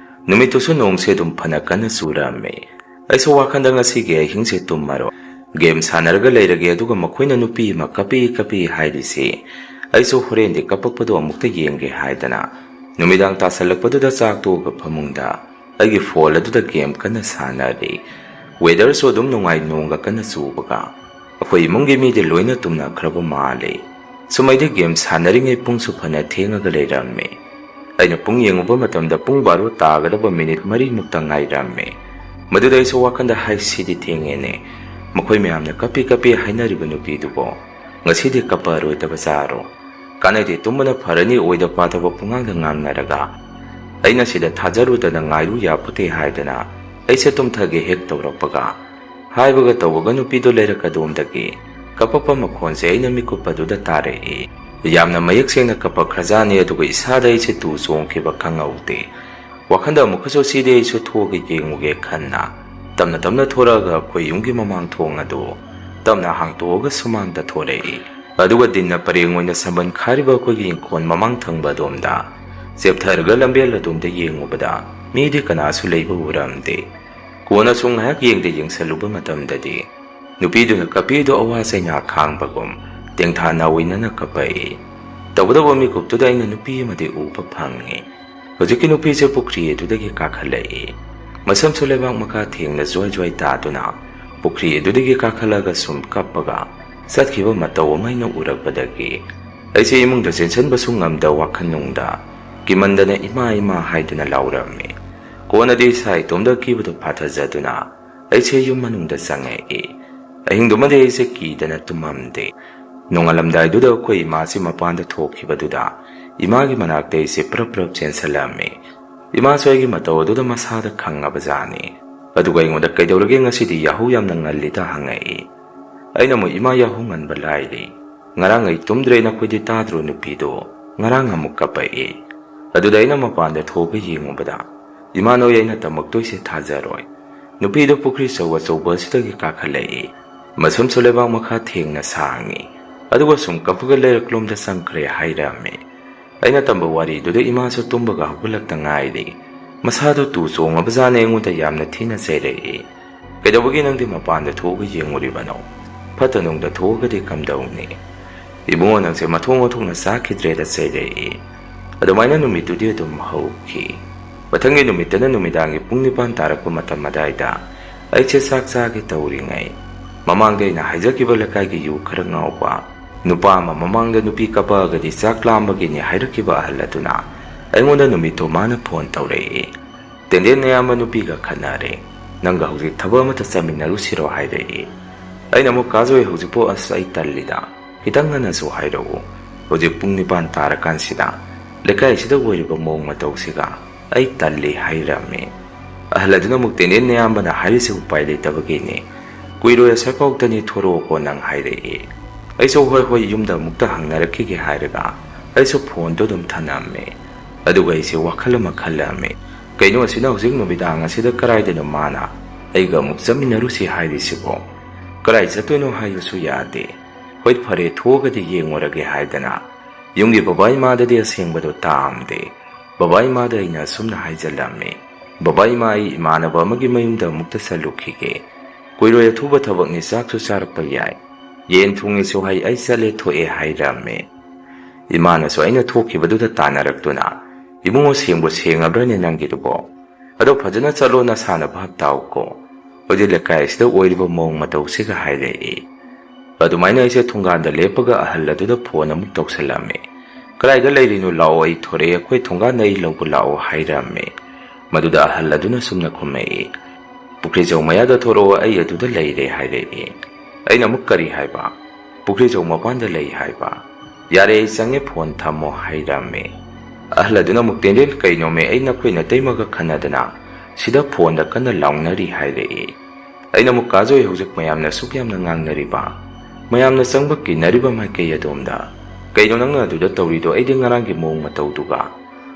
ꯅꯨꯃꯤꯠꯇꯨꯁꯨ ꯅꯣꯡꯁꯦ ꯑꯗꯨꯝ ꯐꯅ ꯀꯟꯅ ꯆꯨꯔꯛꯑꯝꯃꯤ꯫ ꯑꯩꯁꯨ ꯋꯥꯈꯟꯗ "ꯉꯁꯤꯒꯤ ꯑꯍꯤꯡꯁꯦ ꯇꯨꯝꯃꯔꯣꯏ, ꯒꯦꯝ ꯁꯥꯟꯅꯔꯒ ꯂꯩꯔꯒꯦ, ꯑꯗꯨꯒ ꯃꯈꯣꯏꯅ ꯅꯨꯄꯤ ꯑꯃ ꯀꯞꯄꯤ ꯀꯞꯄꯤ ꯍꯥꯏꯔꯤꯁꯤ ꯑꯩꯁꯨ ꯍꯣꯔꯦꯟꯗꯤ ꯀꯞꯄꯛꯄꯗꯣ ꯑꯃꯨꯛꯇ ꯌꯦꯡꯒꯦ" ꯍꯥꯏꯗꯅ ꯅꯨꯃꯤꯗꯥꯡ ꯇꯥꯁꯜꯂꯛꯄꯗꯨꯗ ꯆꯥꯛ ꯇꯣꯛꯑꯒ ꯐꯃꯨꯡꯗ ꯑꯩꯒꯤ ꯐꯣꯟ ꯑꯗꯨꯗ ꯒꯦꯝ ꯀꯟꯅ ꯁꯥꯟꯅꯔꯤ꯫ Weatherꯁꯨ ꯑꯗꯨꯝ ꯅꯨꯡꯉꯥꯏ, ꯅꯣꯡꯒ ꯀꯟꯅ ꯆꯨꯕꯒ꯫ ꯑꯩꯈꯣꯏ ꯏꯃꯨꯡꯒꯤ ꯃꯤꯗꯤ ꯂꯣꯏꯅ ꯇꯨꯝꯅꯈ꯭ꯔꯕ ꯃꯥꯜꯂꯤ꯫ ꯁꯨꯝ ꯑꯩꯗꯤ game ꯁꯥꯟꯅꯔꯤꯉꯩ ꯄꯨꯡꯁꯨ ꯐꯅ ꯊꯦꯡꯉꯒ ꯂꯩꯔꯝꯃꯤ꯫ ꯑꯩꯅ ꯄꯨꯡ ꯌꯦꯡꯉꯨꯕ ꯃꯇꯝꯗ ꯄꯨꯡ ꯕꯥꯔꯣ ꯇꯥꯒꯗꯕ minute ꯃꯔꯤꯃꯨꯛꯇ ꯉꯥꯏꯔꯝꯃꯤ꯫ ꯃꯗꯨꯗ ꯑꯩꯁꯨ ꯋꯥꯈꯜꯗ, "ꯍꯥꯏ, ꯁꯤꯗꯤ ꯊꯦꯡꯉꯦꯅꯦ꯫ ꯃꯈꯣꯏ ꯃꯌꯥꯝꯅ ꯀꯞꯄꯤ ꯀꯞꯄꯤ ꯍꯥꯏꯅꯔꯤꯕ ꯅꯨꯄꯤꯗꯨꯕꯣ ꯉꯁꯤꯗꯤ ꯀꯞꯄꯔꯣꯏꯗꯕ ꯖꯥꯔꯣ? ꯀꯥꯟꯅꯗꯦ, ꯇꯨꯝꯕꯅ ꯐꯔꯅꯤ, ꯑꯣꯏꯗ ꯄꯥꯗꯕ ꯄꯨꯡꯉꯥꯡꯗ ꯉꯥꯡꯅꯔꯒ꯫ ꯑꯩꯅ ꯁꯤꯗ ꯊꯥꯖꯔꯨꯗꯅ ꯉꯥꯏꯔꯨ ꯌꯥꯄꯣꯠꯇꯦ ꯍꯥꯏꯗꯅ ꯑꯩꯁꯦ ꯇꯨꯝꯊꯒꯦ ꯍꯦꯛ ꯇꯧꯔꯛꯄꯒ, ꯍꯥꯏꯕꯒ ꯇꯧꯕꯒ ꯅꯨꯄꯤꯗꯣ ꯂꯩꯔꯛ ꯑꯗꯣꯝꯗꯒꯤ ꯀꯞꯄꯛꯄ ꯃꯈꯣꯟꯁꯦ ꯑꯩꯅ ꯃꯤꯀꯨꯞ ꯑꯗꯨꯗ ꯇꯥꯔꯛꯏ꯫ ꯌꯥꯝꯅ ꯃꯌꯦꯛ ꯁꯦꯡꯅ ꯀꯞꯄꯛꯈ꯭ꯔꯖꯥꯠꯅꯤ, ꯑꯗꯨꯒ ꯏꯁꯥꯗ ꯑꯩꯁꯦ ꯇꯨ ꯆꯣꯡꯈꯤꯕ ꯈꯪꯍꯧꯗꯦ꯫ ꯋꯥꯈꯜꯗ ꯑꯃꯨꯛꯀꯁꯨ ꯁꯤꯗꯤ ꯑꯩꯁꯨ ꯊꯣꯛꯑꯒ ꯌꯦꯡꯉꯨꯒꯦ ꯈꯟꯅ ꯇꯞꯅ ꯇꯞꯅ ꯊꯣꯔꯛꯑꯒ ꯑꯩꯈꯣꯏ ꯌꯨꯝꯒꯤ ꯃꯃꯥꯡ ꯊꯣꯡ ꯑꯗꯨ ꯇꯞꯅ ꯍꯥꯡꯇꯣꯛꯑꯒ ꯁꯨꯃꯥꯡꯗ ꯊꯣꯔꯛꯏ꯫ ꯑꯗꯨꯒ ꯗꯤꯟꯅ ꯄꯔꯦꯡ ꯑꯣꯏꯅ ꯁꯝꯕꯟ ꯈꯥꯔꯤꯕ ꯑꯩꯈꯣꯏꯒꯤ ꯏꯪꯈꯣꯜ ꯃꯃꯥꯡ ꯊꯪꯕ ꯑꯗꯣꯝꯗ ꯆꯦꯞꯊꯔꯒ ꯂꯝꯕꯦꯜ ꯑꯗꯣꯝꯗ ꯌꯦꯡꯉꯨꯕꯗ ꯃꯤꯗꯤ ꯀꯅꯥꯁꯨ ꯂꯩꯕ ꯎꯔꯝꯗꯦ꯫ ꯀꯣꯟꯅꯁꯨ ꯉꯥꯏꯍꯥꯛ ꯌꯦꯡꯗ ꯌꯦꯡꯁꯜꯂꯨꯕ ꯃꯇꯝꯗꯗꯤ ꯅꯨꯄꯤꯗꯨꯅ ꯀꯞꯄꯤꯗꯨ ꯑꯋꯥ ꯆꯩꯅꯥ ꯈꯥꯡꯕꯒꯨꯝ ꯇꯦꯡꯊꯥ ꯅꯥꯑꯣꯏꯅꯅ ꯀꯞꯄꯛꯏ꯫ ꯇꯧꯕꯇꯕꯨ ꯃꯤꯀꯨꯞꯇꯨꯗ ꯑꯩꯅ ꯅꯨꯄꯤ ꯑꯃꯗꯤ ꯎꯕ ꯐꯪꯉꯤ꯫ ꯍꯧꯖꯤꯛꯀꯤ ꯅꯨꯄꯤꯁꯦ ꯄꯨꯈ꯭ꯔꯤ ꯑꯗꯨꯗꯒꯤ ꯀꯥꯈꯠꯂꯛꯏ꯫ ꯃꯁꯝꯁꯨ ꯂꯩꯕꯥꯛ ꯃꯈꯥ ꯊꯦꯡꯅ ꯖ꯭ꯋꯥꯏ ꯖ꯭ꯋꯥꯏ ꯇꯥꯗꯨꯅ ꯄꯨꯈ꯭ꯔꯤ ꯑꯗꯨꯗꯒꯤ ꯀꯥꯈꯠꯂꯒ ꯁꯨꯝ ꯀꯞꯄꯒ ꯆꯠꯈꯤꯕ ꯃꯇꯧ ꯑꯃ ꯑꯩꯅ ꯎꯔꯛꯄꯗꯒꯤ ꯑꯩꯁꯦ ꯏꯃꯨꯡꯗ ꯆꯦꯟꯁꯤꯟꯕꯁꯨ ꯉꯝꯗ ꯋꯥꯈꯜꯅꯨꯡꯗ ꯀꯤꯃꯟꯗꯅ "ꯏꯃꯥ, ꯏꯃꯥ" ꯍꯥꯏꯗꯨꯅ ꯂꯥꯎꯔꯝꯃꯤ꯫ ꯀꯣꯟꯅꯗꯤ ꯏꯁꯥ ꯏꯇꯣꯝꯇ ꯑꯀꯤꯕꯗꯨ ꯐꯥꯊꯖꯗꯨꯅ ꯑꯩꯁꯦ ꯌꯨꯝ ꯃꯅꯨꯡꯗ ꯆꯪꯉꯛꯏ꯫ ꯑꯍꯤꯡꯗꯨꯃꯗꯤ ꯑꯩꯁꯦ ꯀꯤꯗꯅ ꯇꯨꯝꯃꯝꯗꯦ꯫ ꯅꯣꯡꯉꯥꯜꯂꯝꯗꯥꯏꯗꯨꯗ ꯑꯩꯈꯣꯏ ꯏꯃꯥꯁꯤ ꯃꯄꯥꯟꯗ ꯊꯣꯛꯈꯤꯕꯗꯨꯗ ꯏꯃꯥꯒꯤ ꯃꯅꯥꯛꯇ ꯑꯩꯁꯦ ꯄ꯭ꯔꯞ ꯄ꯭ꯔꯞ ꯆꯦꯟꯁꯤꯜꯂꯝꯃꯤ꯫ ꯏꯃꯥꯁꯨ ꯑꯩꯒꯤ ꯃꯇꯧ ꯑꯗꯨꯗ ꯃꯁꯥꯗ ꯈꯪꯉꯕ ꯖꯥꯠꯅꯤ꯫ ꯑꯗꯨꯒ ꯑꯩꯉꯣꯟꯗ "ꯀꯩꯗꯧꯔꯒꯦ, ꯉꯁꯤꯗꯤ ꯌꯥꯍꯧ ꯌꯥꯝꯅ ꯉꯜꯂꯤꯗ?" ꯍꯪꯉꯛꯏ꯫ ꯑꯩꯅ ꯑꯃꯨꯛ, "ꯏꯃꯥ, ꯌꯥꯍꯧ ꯉꯟꯕ ꯂꯥꯏꯔꯤ, ꯉꯔꯥꯡ ꯑꯩ ꯇꯨꯝꯗ꯭ꯔꯦ, ꯅꯈꯣꯏꯗꯤ ꯇꯥꯗ꯭ꯔꯣ? ꯅꯨꯄꯤꯗꯣ ꯉꯔꯥꯡ ꯑꯃꯨꯛ ꯀꯞꯄꯛꯏ꯫" ꯑꯗꯨꯗ ꯑꯩꯅ ꯃꯄꯥꯟꯗ ꯊꯣꯛꯑꯒ ꯌꯦꯡꯉꯨꯕꯗ ꯏꯃꯥ ꯅꯣꯏ ꯑꯩꯅ ꯇꯝꯃꯛꯇꯣꯏꯁꯦ ꯊꯥꯖꯔꯣꯏ꯫ ꯅꯨꯄꯤꯗꯣ ꯄꯨꯈ꯭ꯔꯤ ꯑꯆꯧ ꯑꯆꯧꯕ ꯑꯁꯤꯗꯒꯤ ꯀꯥꯈꯠꯂꯛꯏ꯫ ꯃꯁꯝꯁꯨ ꯂꯩꯕꯥꯛ ꯃꯈꯥ ꯊꯦꯡꯅ ꯁꯥꯡꯉꯤ꯫ ꯑꯗꯨꯒ ꯁꯨꯝ ꯀꯞꯄꯒ ꯂꯩꯔꯛꯂꯣꯝꯗ ꯆꯪꯈ꯭ꯔꯦ ꯍꯥꯏꯔꯝꯃꯤ꯫ ꯑꯩꯅ ꯇꯝꯕ ꯋꯥꯔꯤꯗꯨꯗ ꯏꯃꯥꯁꯨ ꯇꯨꯝꯕꯒ ꯍꯧꯒꯠꯂꯛꯇ ꯉꯥꯏꯔꯤ꯫ ꯃꯁꯥꯗꯣ ꯇꯨ ꯆꯣꯡꯉꯕꯖꯥꯠꯅꯦ, ꯑꯩꯉꯣꯟꯗ ꯌꯥꯝꯅ ꯊꯤꯅ ꯆꯩꯔꯛꯏ꯫ "ꯀꯩꯗꯧꯕꯒꯤ ꯅꯪꯗꯤ ꯃꯄꯥꯟꯗ ꯊꯣꯛꯑꯒ ꯌꯦꯡꯉꯨꯔꯤꯕꯅꯣ? ꯐꯠꯇ ꯅꯨꯡꯗ ꯊꯣꯛꯑꯒꯗꯤ ꯀꯝꯗꯧꯅꯤ?" "ꯏꯕꯨꯡꯉꯣ, ꯅꯪꯁꯦ ꯃꯊꯣꯡ ꯃꯊꯣꯡꯅ ꯆꯥꯈꯤꯗ꯭ꯔꯦꯗ" ꯆꯩꯔꯛꯏ꯫ ꯑꯗꯨꯃꯥꯏꯅ ꯅꯨꯃꯤꯠꯇꯨꯗꯤ ꯑꯗꯨꯝ ꯍꯧꯈꯤ꯫ ꯃꯊꯪꯒꯤ ꯅꯨꯃꯤꯠꯇꯅ ꯅꯨꯃꯤꯗꯥꯡꯒꯤ ꯄꯨꯡ ꯅꯤꯄꯥꯟ ꯇꯥꯔꯛꯄ ꯃꯇꯝ ꯑꯗꯥꯏꯗ ꯑꯩꯁꯦ ꯆꯥꯛ ꯆꯥꯒꯦ ꯇꯧꯔꯤꯉꯩ, ꯃꯃꯥꯡꯗ ꯑꯩꯅ ꯍꯥꯏꯖꯈꯤꯕ ꯂꯩꯀꯥꯏꯒꯤ ꯌꯨ ꯈꯔ ꯉꯥꯎꯕ ꯅꯨꯄꯥ ꯑꯃ ꯃꯃꯥꯡꯗ ꯅꯨꯄꯤ ꯀꯞꯄꯛꯑꯒꯗꯤ ꯆꯥꯛ ꯂꯥꯝꯕꯒꯤꯅꯤ ꯍꯥꯏꯔꯛꯈꯤꯕ ꯑꯍꯜ ꯑꯗꯨꯅ ꯑꯩꯉꯣꯟꯗ ꯅꯨꯃꯤꯠꯇꯣ ꯃꯥꯅ ꯐꯣꯟ ꯇꯧꯔꯛꯏ꯫ "ꯇꯦꯟꯗꯦꯟ ꯅꯌꯥꯝꯕ ꯅꯨꯄꯤꯒ ꯈꯠꯅꯔꯦ, ꯅꯪꯒ ꯍꯧꯖꯤꯛ ꯊꯕꯛ ꯑꯃꯇ ꯆꯠꯃꯤꯟꯅꯔꯨꯁꯤꯔꯣ?" ꯍꯥꯏꯔꯛꯏ꯫ ꯑꯩꯅ ꯑꯃꯨꯛ, "ꯀꯥꯖꯣꯏ, ꯍꯧꯖꯤꯛꯄꯨ ꯑꯁ ꯑꯩ ꯇꯜꯂꯤꯗ, ꯈꯤꯇꯪ ꯉꯟꯅꯁꯨ ꯍꯥꯏꯔꯛꯎ, ꯍꯧꯖꯤꯛ ꯄꯨꯡ ꯅꯤꯄꯥꯟ ꯇꯥꯔꯀꯥꯟꯁꯤꯗ ꯂꯩꯀꯥꯏꯁꯤꯗ ꯑꯣꯏꯔꯤꯕ ꯃꯑꯣꯡ ꯃꯇꯧꯁꯤꯒ ꯑꯩ ꯇꯜꯂꯤ" ꯍꯥꯏꯔꯝꯃꯤ꯫ ꯑꯍꯜ ꯑꯗꯨꯅ ꯑꯃꯨꯛ, "ꯇꯦꯟꯗꯦꯟ ꯅꯌꯥꯝꯕꯅ ꯍꯥꯏꯔꯤꯁꯤ ꯎꯄꯥꯏ ꯂꯩꯇꯕꯒꯤꯅꯤ, ꯀꯨꯏꯔꯣꯏ ꯑꯁꯥꯏꯐꯥꯎꯗꯅꯤ, ꯊꯣꯔꯛꯑꯣꯀꯣ ꯅꯪ" ꯍꯥꯏꯔꯛꯏ꯫ ꯑꯩꯁꯨ "ꯍꯣꯏ ꯍꯣꯏ, ꯌꯨꯝꯗ ꯑꯃꯨꯛꯇ ꯍꯪꯅꯔꯛꯈꯤꯒꯦ" ꯍꯥꯏꯔꯒ ꯑꯩꯁꯨ ꯐꯣꯟꯗꯣ ꯑꯗꯨꯝ ꯊꯝꯂꯝꯃꯤ꯫ ꯑꯗꯨꯒ ꯑꯩꯁꯦ ꯋꯥꯈꯜ ꯑꯃ ꯈꯜꯂꯝꯃꯤ, "ꯀꯩꯅꯣ ꯑꯁꯤꯅ ꯍꯧꯖꯤꯛ ꯅꯨꯃꯤꯗꯥꯡ ꯑꯁꯤꯗ ꯀꯔꯥꯏꯗꯅꯣ ꯃꯥꯅ ꯑꯩꯒ ꯑꯃꯨꯛ ꯆꯠꯃꯤꯟꯅꯔꯨꯁꯤ ꯍꯥꯏꯔꯤꯁꯤꯕꯣ? ꯀꯔꯥꯏ ꯆꯠꯇꯣꯏꯅꯣ ꯍꯥꯏꯌꯨꯁꯨ ꯌꯥꯗꯦ꯫ ꯍꯣꯏ ꯐꯔꯦ, ꯊꯣꯛꯑꯒꯗꯤ ꯌꯦꯡꯉꯨꯔꯒꯦ" ꯍꯥꯏꯗꯅ ꯌꯨꯝꯒꯤ ꯕꯕꯥ ꯏꯃꯥꯗꯗꯤ ꯑꯁꯦꯡꯕꯗꯣ ꯇꯥꯛꯑꯝꯗꯦ꯫ ꯕꯕꯥ ꯏꯃꯥꯗ ꯑꯩꯅ ꯑꯁꯨꯝꯅ ꯍꯥꯏꯖꯜꯂꯝꯃꯤ, "ꯕꯕꯥ ꯏꯃꯥ, ꯑꯩ ꯏꯃꯥꯟꯅꯕ ꯑꯃꯒꯤ ꯃꯌꯨꯝꯗ ꯑꯃꯨꯛꯇ ꯆꯠꯂꯨꯈꯤꯒꯦ, ꯀꯨꯏꯔꯣꯏ, ꯑꯊꯨꯕ ꯊꯕꯛꯅꯤ, ꯆꯥꯛꯁꯨ ꯆꯥꯔꯛꯄ ꯌꯥꯏ, ꯌꯦꯟ ꯊꯣꯡꯉꯦꯁꯨ ꯍꯥꯏ, ꯑꯩ ꯆꯠꯂꯦ ꯊꯣꯛꯑꯦ" ꯍꯥꯏꯔꯝꯃꯤ꯫ ꯏꯃꯥꯅꯁꯨ ꯑꯩꯅ ꯊꯣꯛꯈꯤꯕꯗꯨꯗ ꯇꯥꯟꯅꯔꯛꯇꯨꯅ, "ꯏꯕꯨꯡꯉꯣ, ꯁꯦꯡꯕꯨ ꯁꯦꯡꯉꯕ꯭ꯔꯅꯦ ꯅꯪꯒꯤꯗꯨꯕꯣ? ꯑꯗꯣ ꯐꯖꯅ ꯆꯠꯂꯣ, ꯅꯁꯥꯅ ꯚꯥꯞ ꯇꯥꯎꯀꯣ, ꯍꯧꯖꯤꯛ ꯂꯩꯀꯥꯏ ꯑꯁꯤꯗ ꯑꯣꯏꯔꯤꯕ ꯃꯑꯣꯡ ꯃꯇꯧꯁꯤꯒ" ꯍꯥꯏꯔꯛꯏ꯫ ꯑꯗꯨꯃꯥꯏꯅ ꯑꯩꯁꯦ ꯊꯣꯡꯒꯥꯟꯗ ꯂꯦꯞꯄꯒ ꯑꯍꯜ ꯑꯗꯨꯗ ꯐꯣꯟ ꯑꯃꯨꯛ ꯇꯧꯁꯜꯂꯝꯃꯤ꯫ "ꯀꯗꯥꯏꯗ ꯂꯩꯔꯤꯅꯣ? ꯂꯥꯛꯑꯣ, ꯑꯩ ꯊꯣꯔꯛꯑꯦ, ꯑꯩꯈꯣꯏ ꯊꯣꯡꯒꯥꯟꯗ ꯑꯩ ꯂꯧꯕ ꯂꯥꯛꯑꯣ" ꯍꯥꯏꯔꯝꯃꯤ꯫ ꯃꯗꯨꯗ ꯑꯍꯜ ꯑꯗꯨꯅ ꯁꯨꯝꯅ ꯈꯨꯝꯃꯛꯏ, "ꯄꯨꯈ꯭ꯔꯤꯖꯧ ꯃꯌꯥꯗ ꯊꯣꯔꯛꯑꯣ, ꯑꯩ ꯑꯗꯨꯗ ꯂꯩꯔꯦ" ꯍꯥꯏꯔꯛꯏ꯫ ꯑꯩꯅ ꯑꯃꯨꯛ, "ꯀꯔꯤ ꯍꯥꯏꯕ? ꯄꯨꯈ꯭ꯔꯤꯖꯧ ꯃꯄꯥꯟꯗ ꯂꯩ ꯍꯥꯏꯕ? ꯌꯥꯔꯦ, ꯑꯩ ꯆꯪꯉꯦ, ꯐꯣꯟ ꯊꯝꯃꯣ" ꯍꯥꯏꯔꯝꯃꯤ꯫ ꯑꯍꯜ ꯑꯗꯨꯅ ꯑꯃꯨꯛ, "ꯇꯦꯟꯗꯦꯟ, ꯀꯩꯅꯣꯃꯦ, ꯑꯩ ꯅꯈꯣꯏ ꯅꯇꯩꯃꯒ ꯈꯟꯅꯗꯅ ꯁꯤꯗ ꯐꯣꯟꯗ ꯀꯟꯅ ꯂꯥꯎꯅꯔꯤ" ꯍꯥꯏꯔꯛꯏ꯫ ꯑꯩꯅ ꯑꯃꯨꯛ, "ꯀꯥꯖꯣꯏ, ꯍꯧꯖꯤꯛ ꯃꯌꯥꯝꯅ ꯑꯁꯨꯛ ꯌꯥꯝꯅ ꯉꯥꯡꯅꯔꯤꯕ, ꯃꯌꯥꯝꯅ ꯆꯪꯕ ꯀꯤꯅꯔꯤꯕ ꯃꯥꯏꯀꯩ ꯑꯗꯣꯝꯗ, ꯀꯩꯅꯣ ꯅꯪꯅ ꯑꯗꯨꯗ ꯇꯧꯔꯤꯗꯣ? ꯑꯩꯗꯤ ꯉꯔꯥꯡꯒꯤ ꯃꯑꯣꯡ ꯃꯇꯧꯗꯨꯒ꯫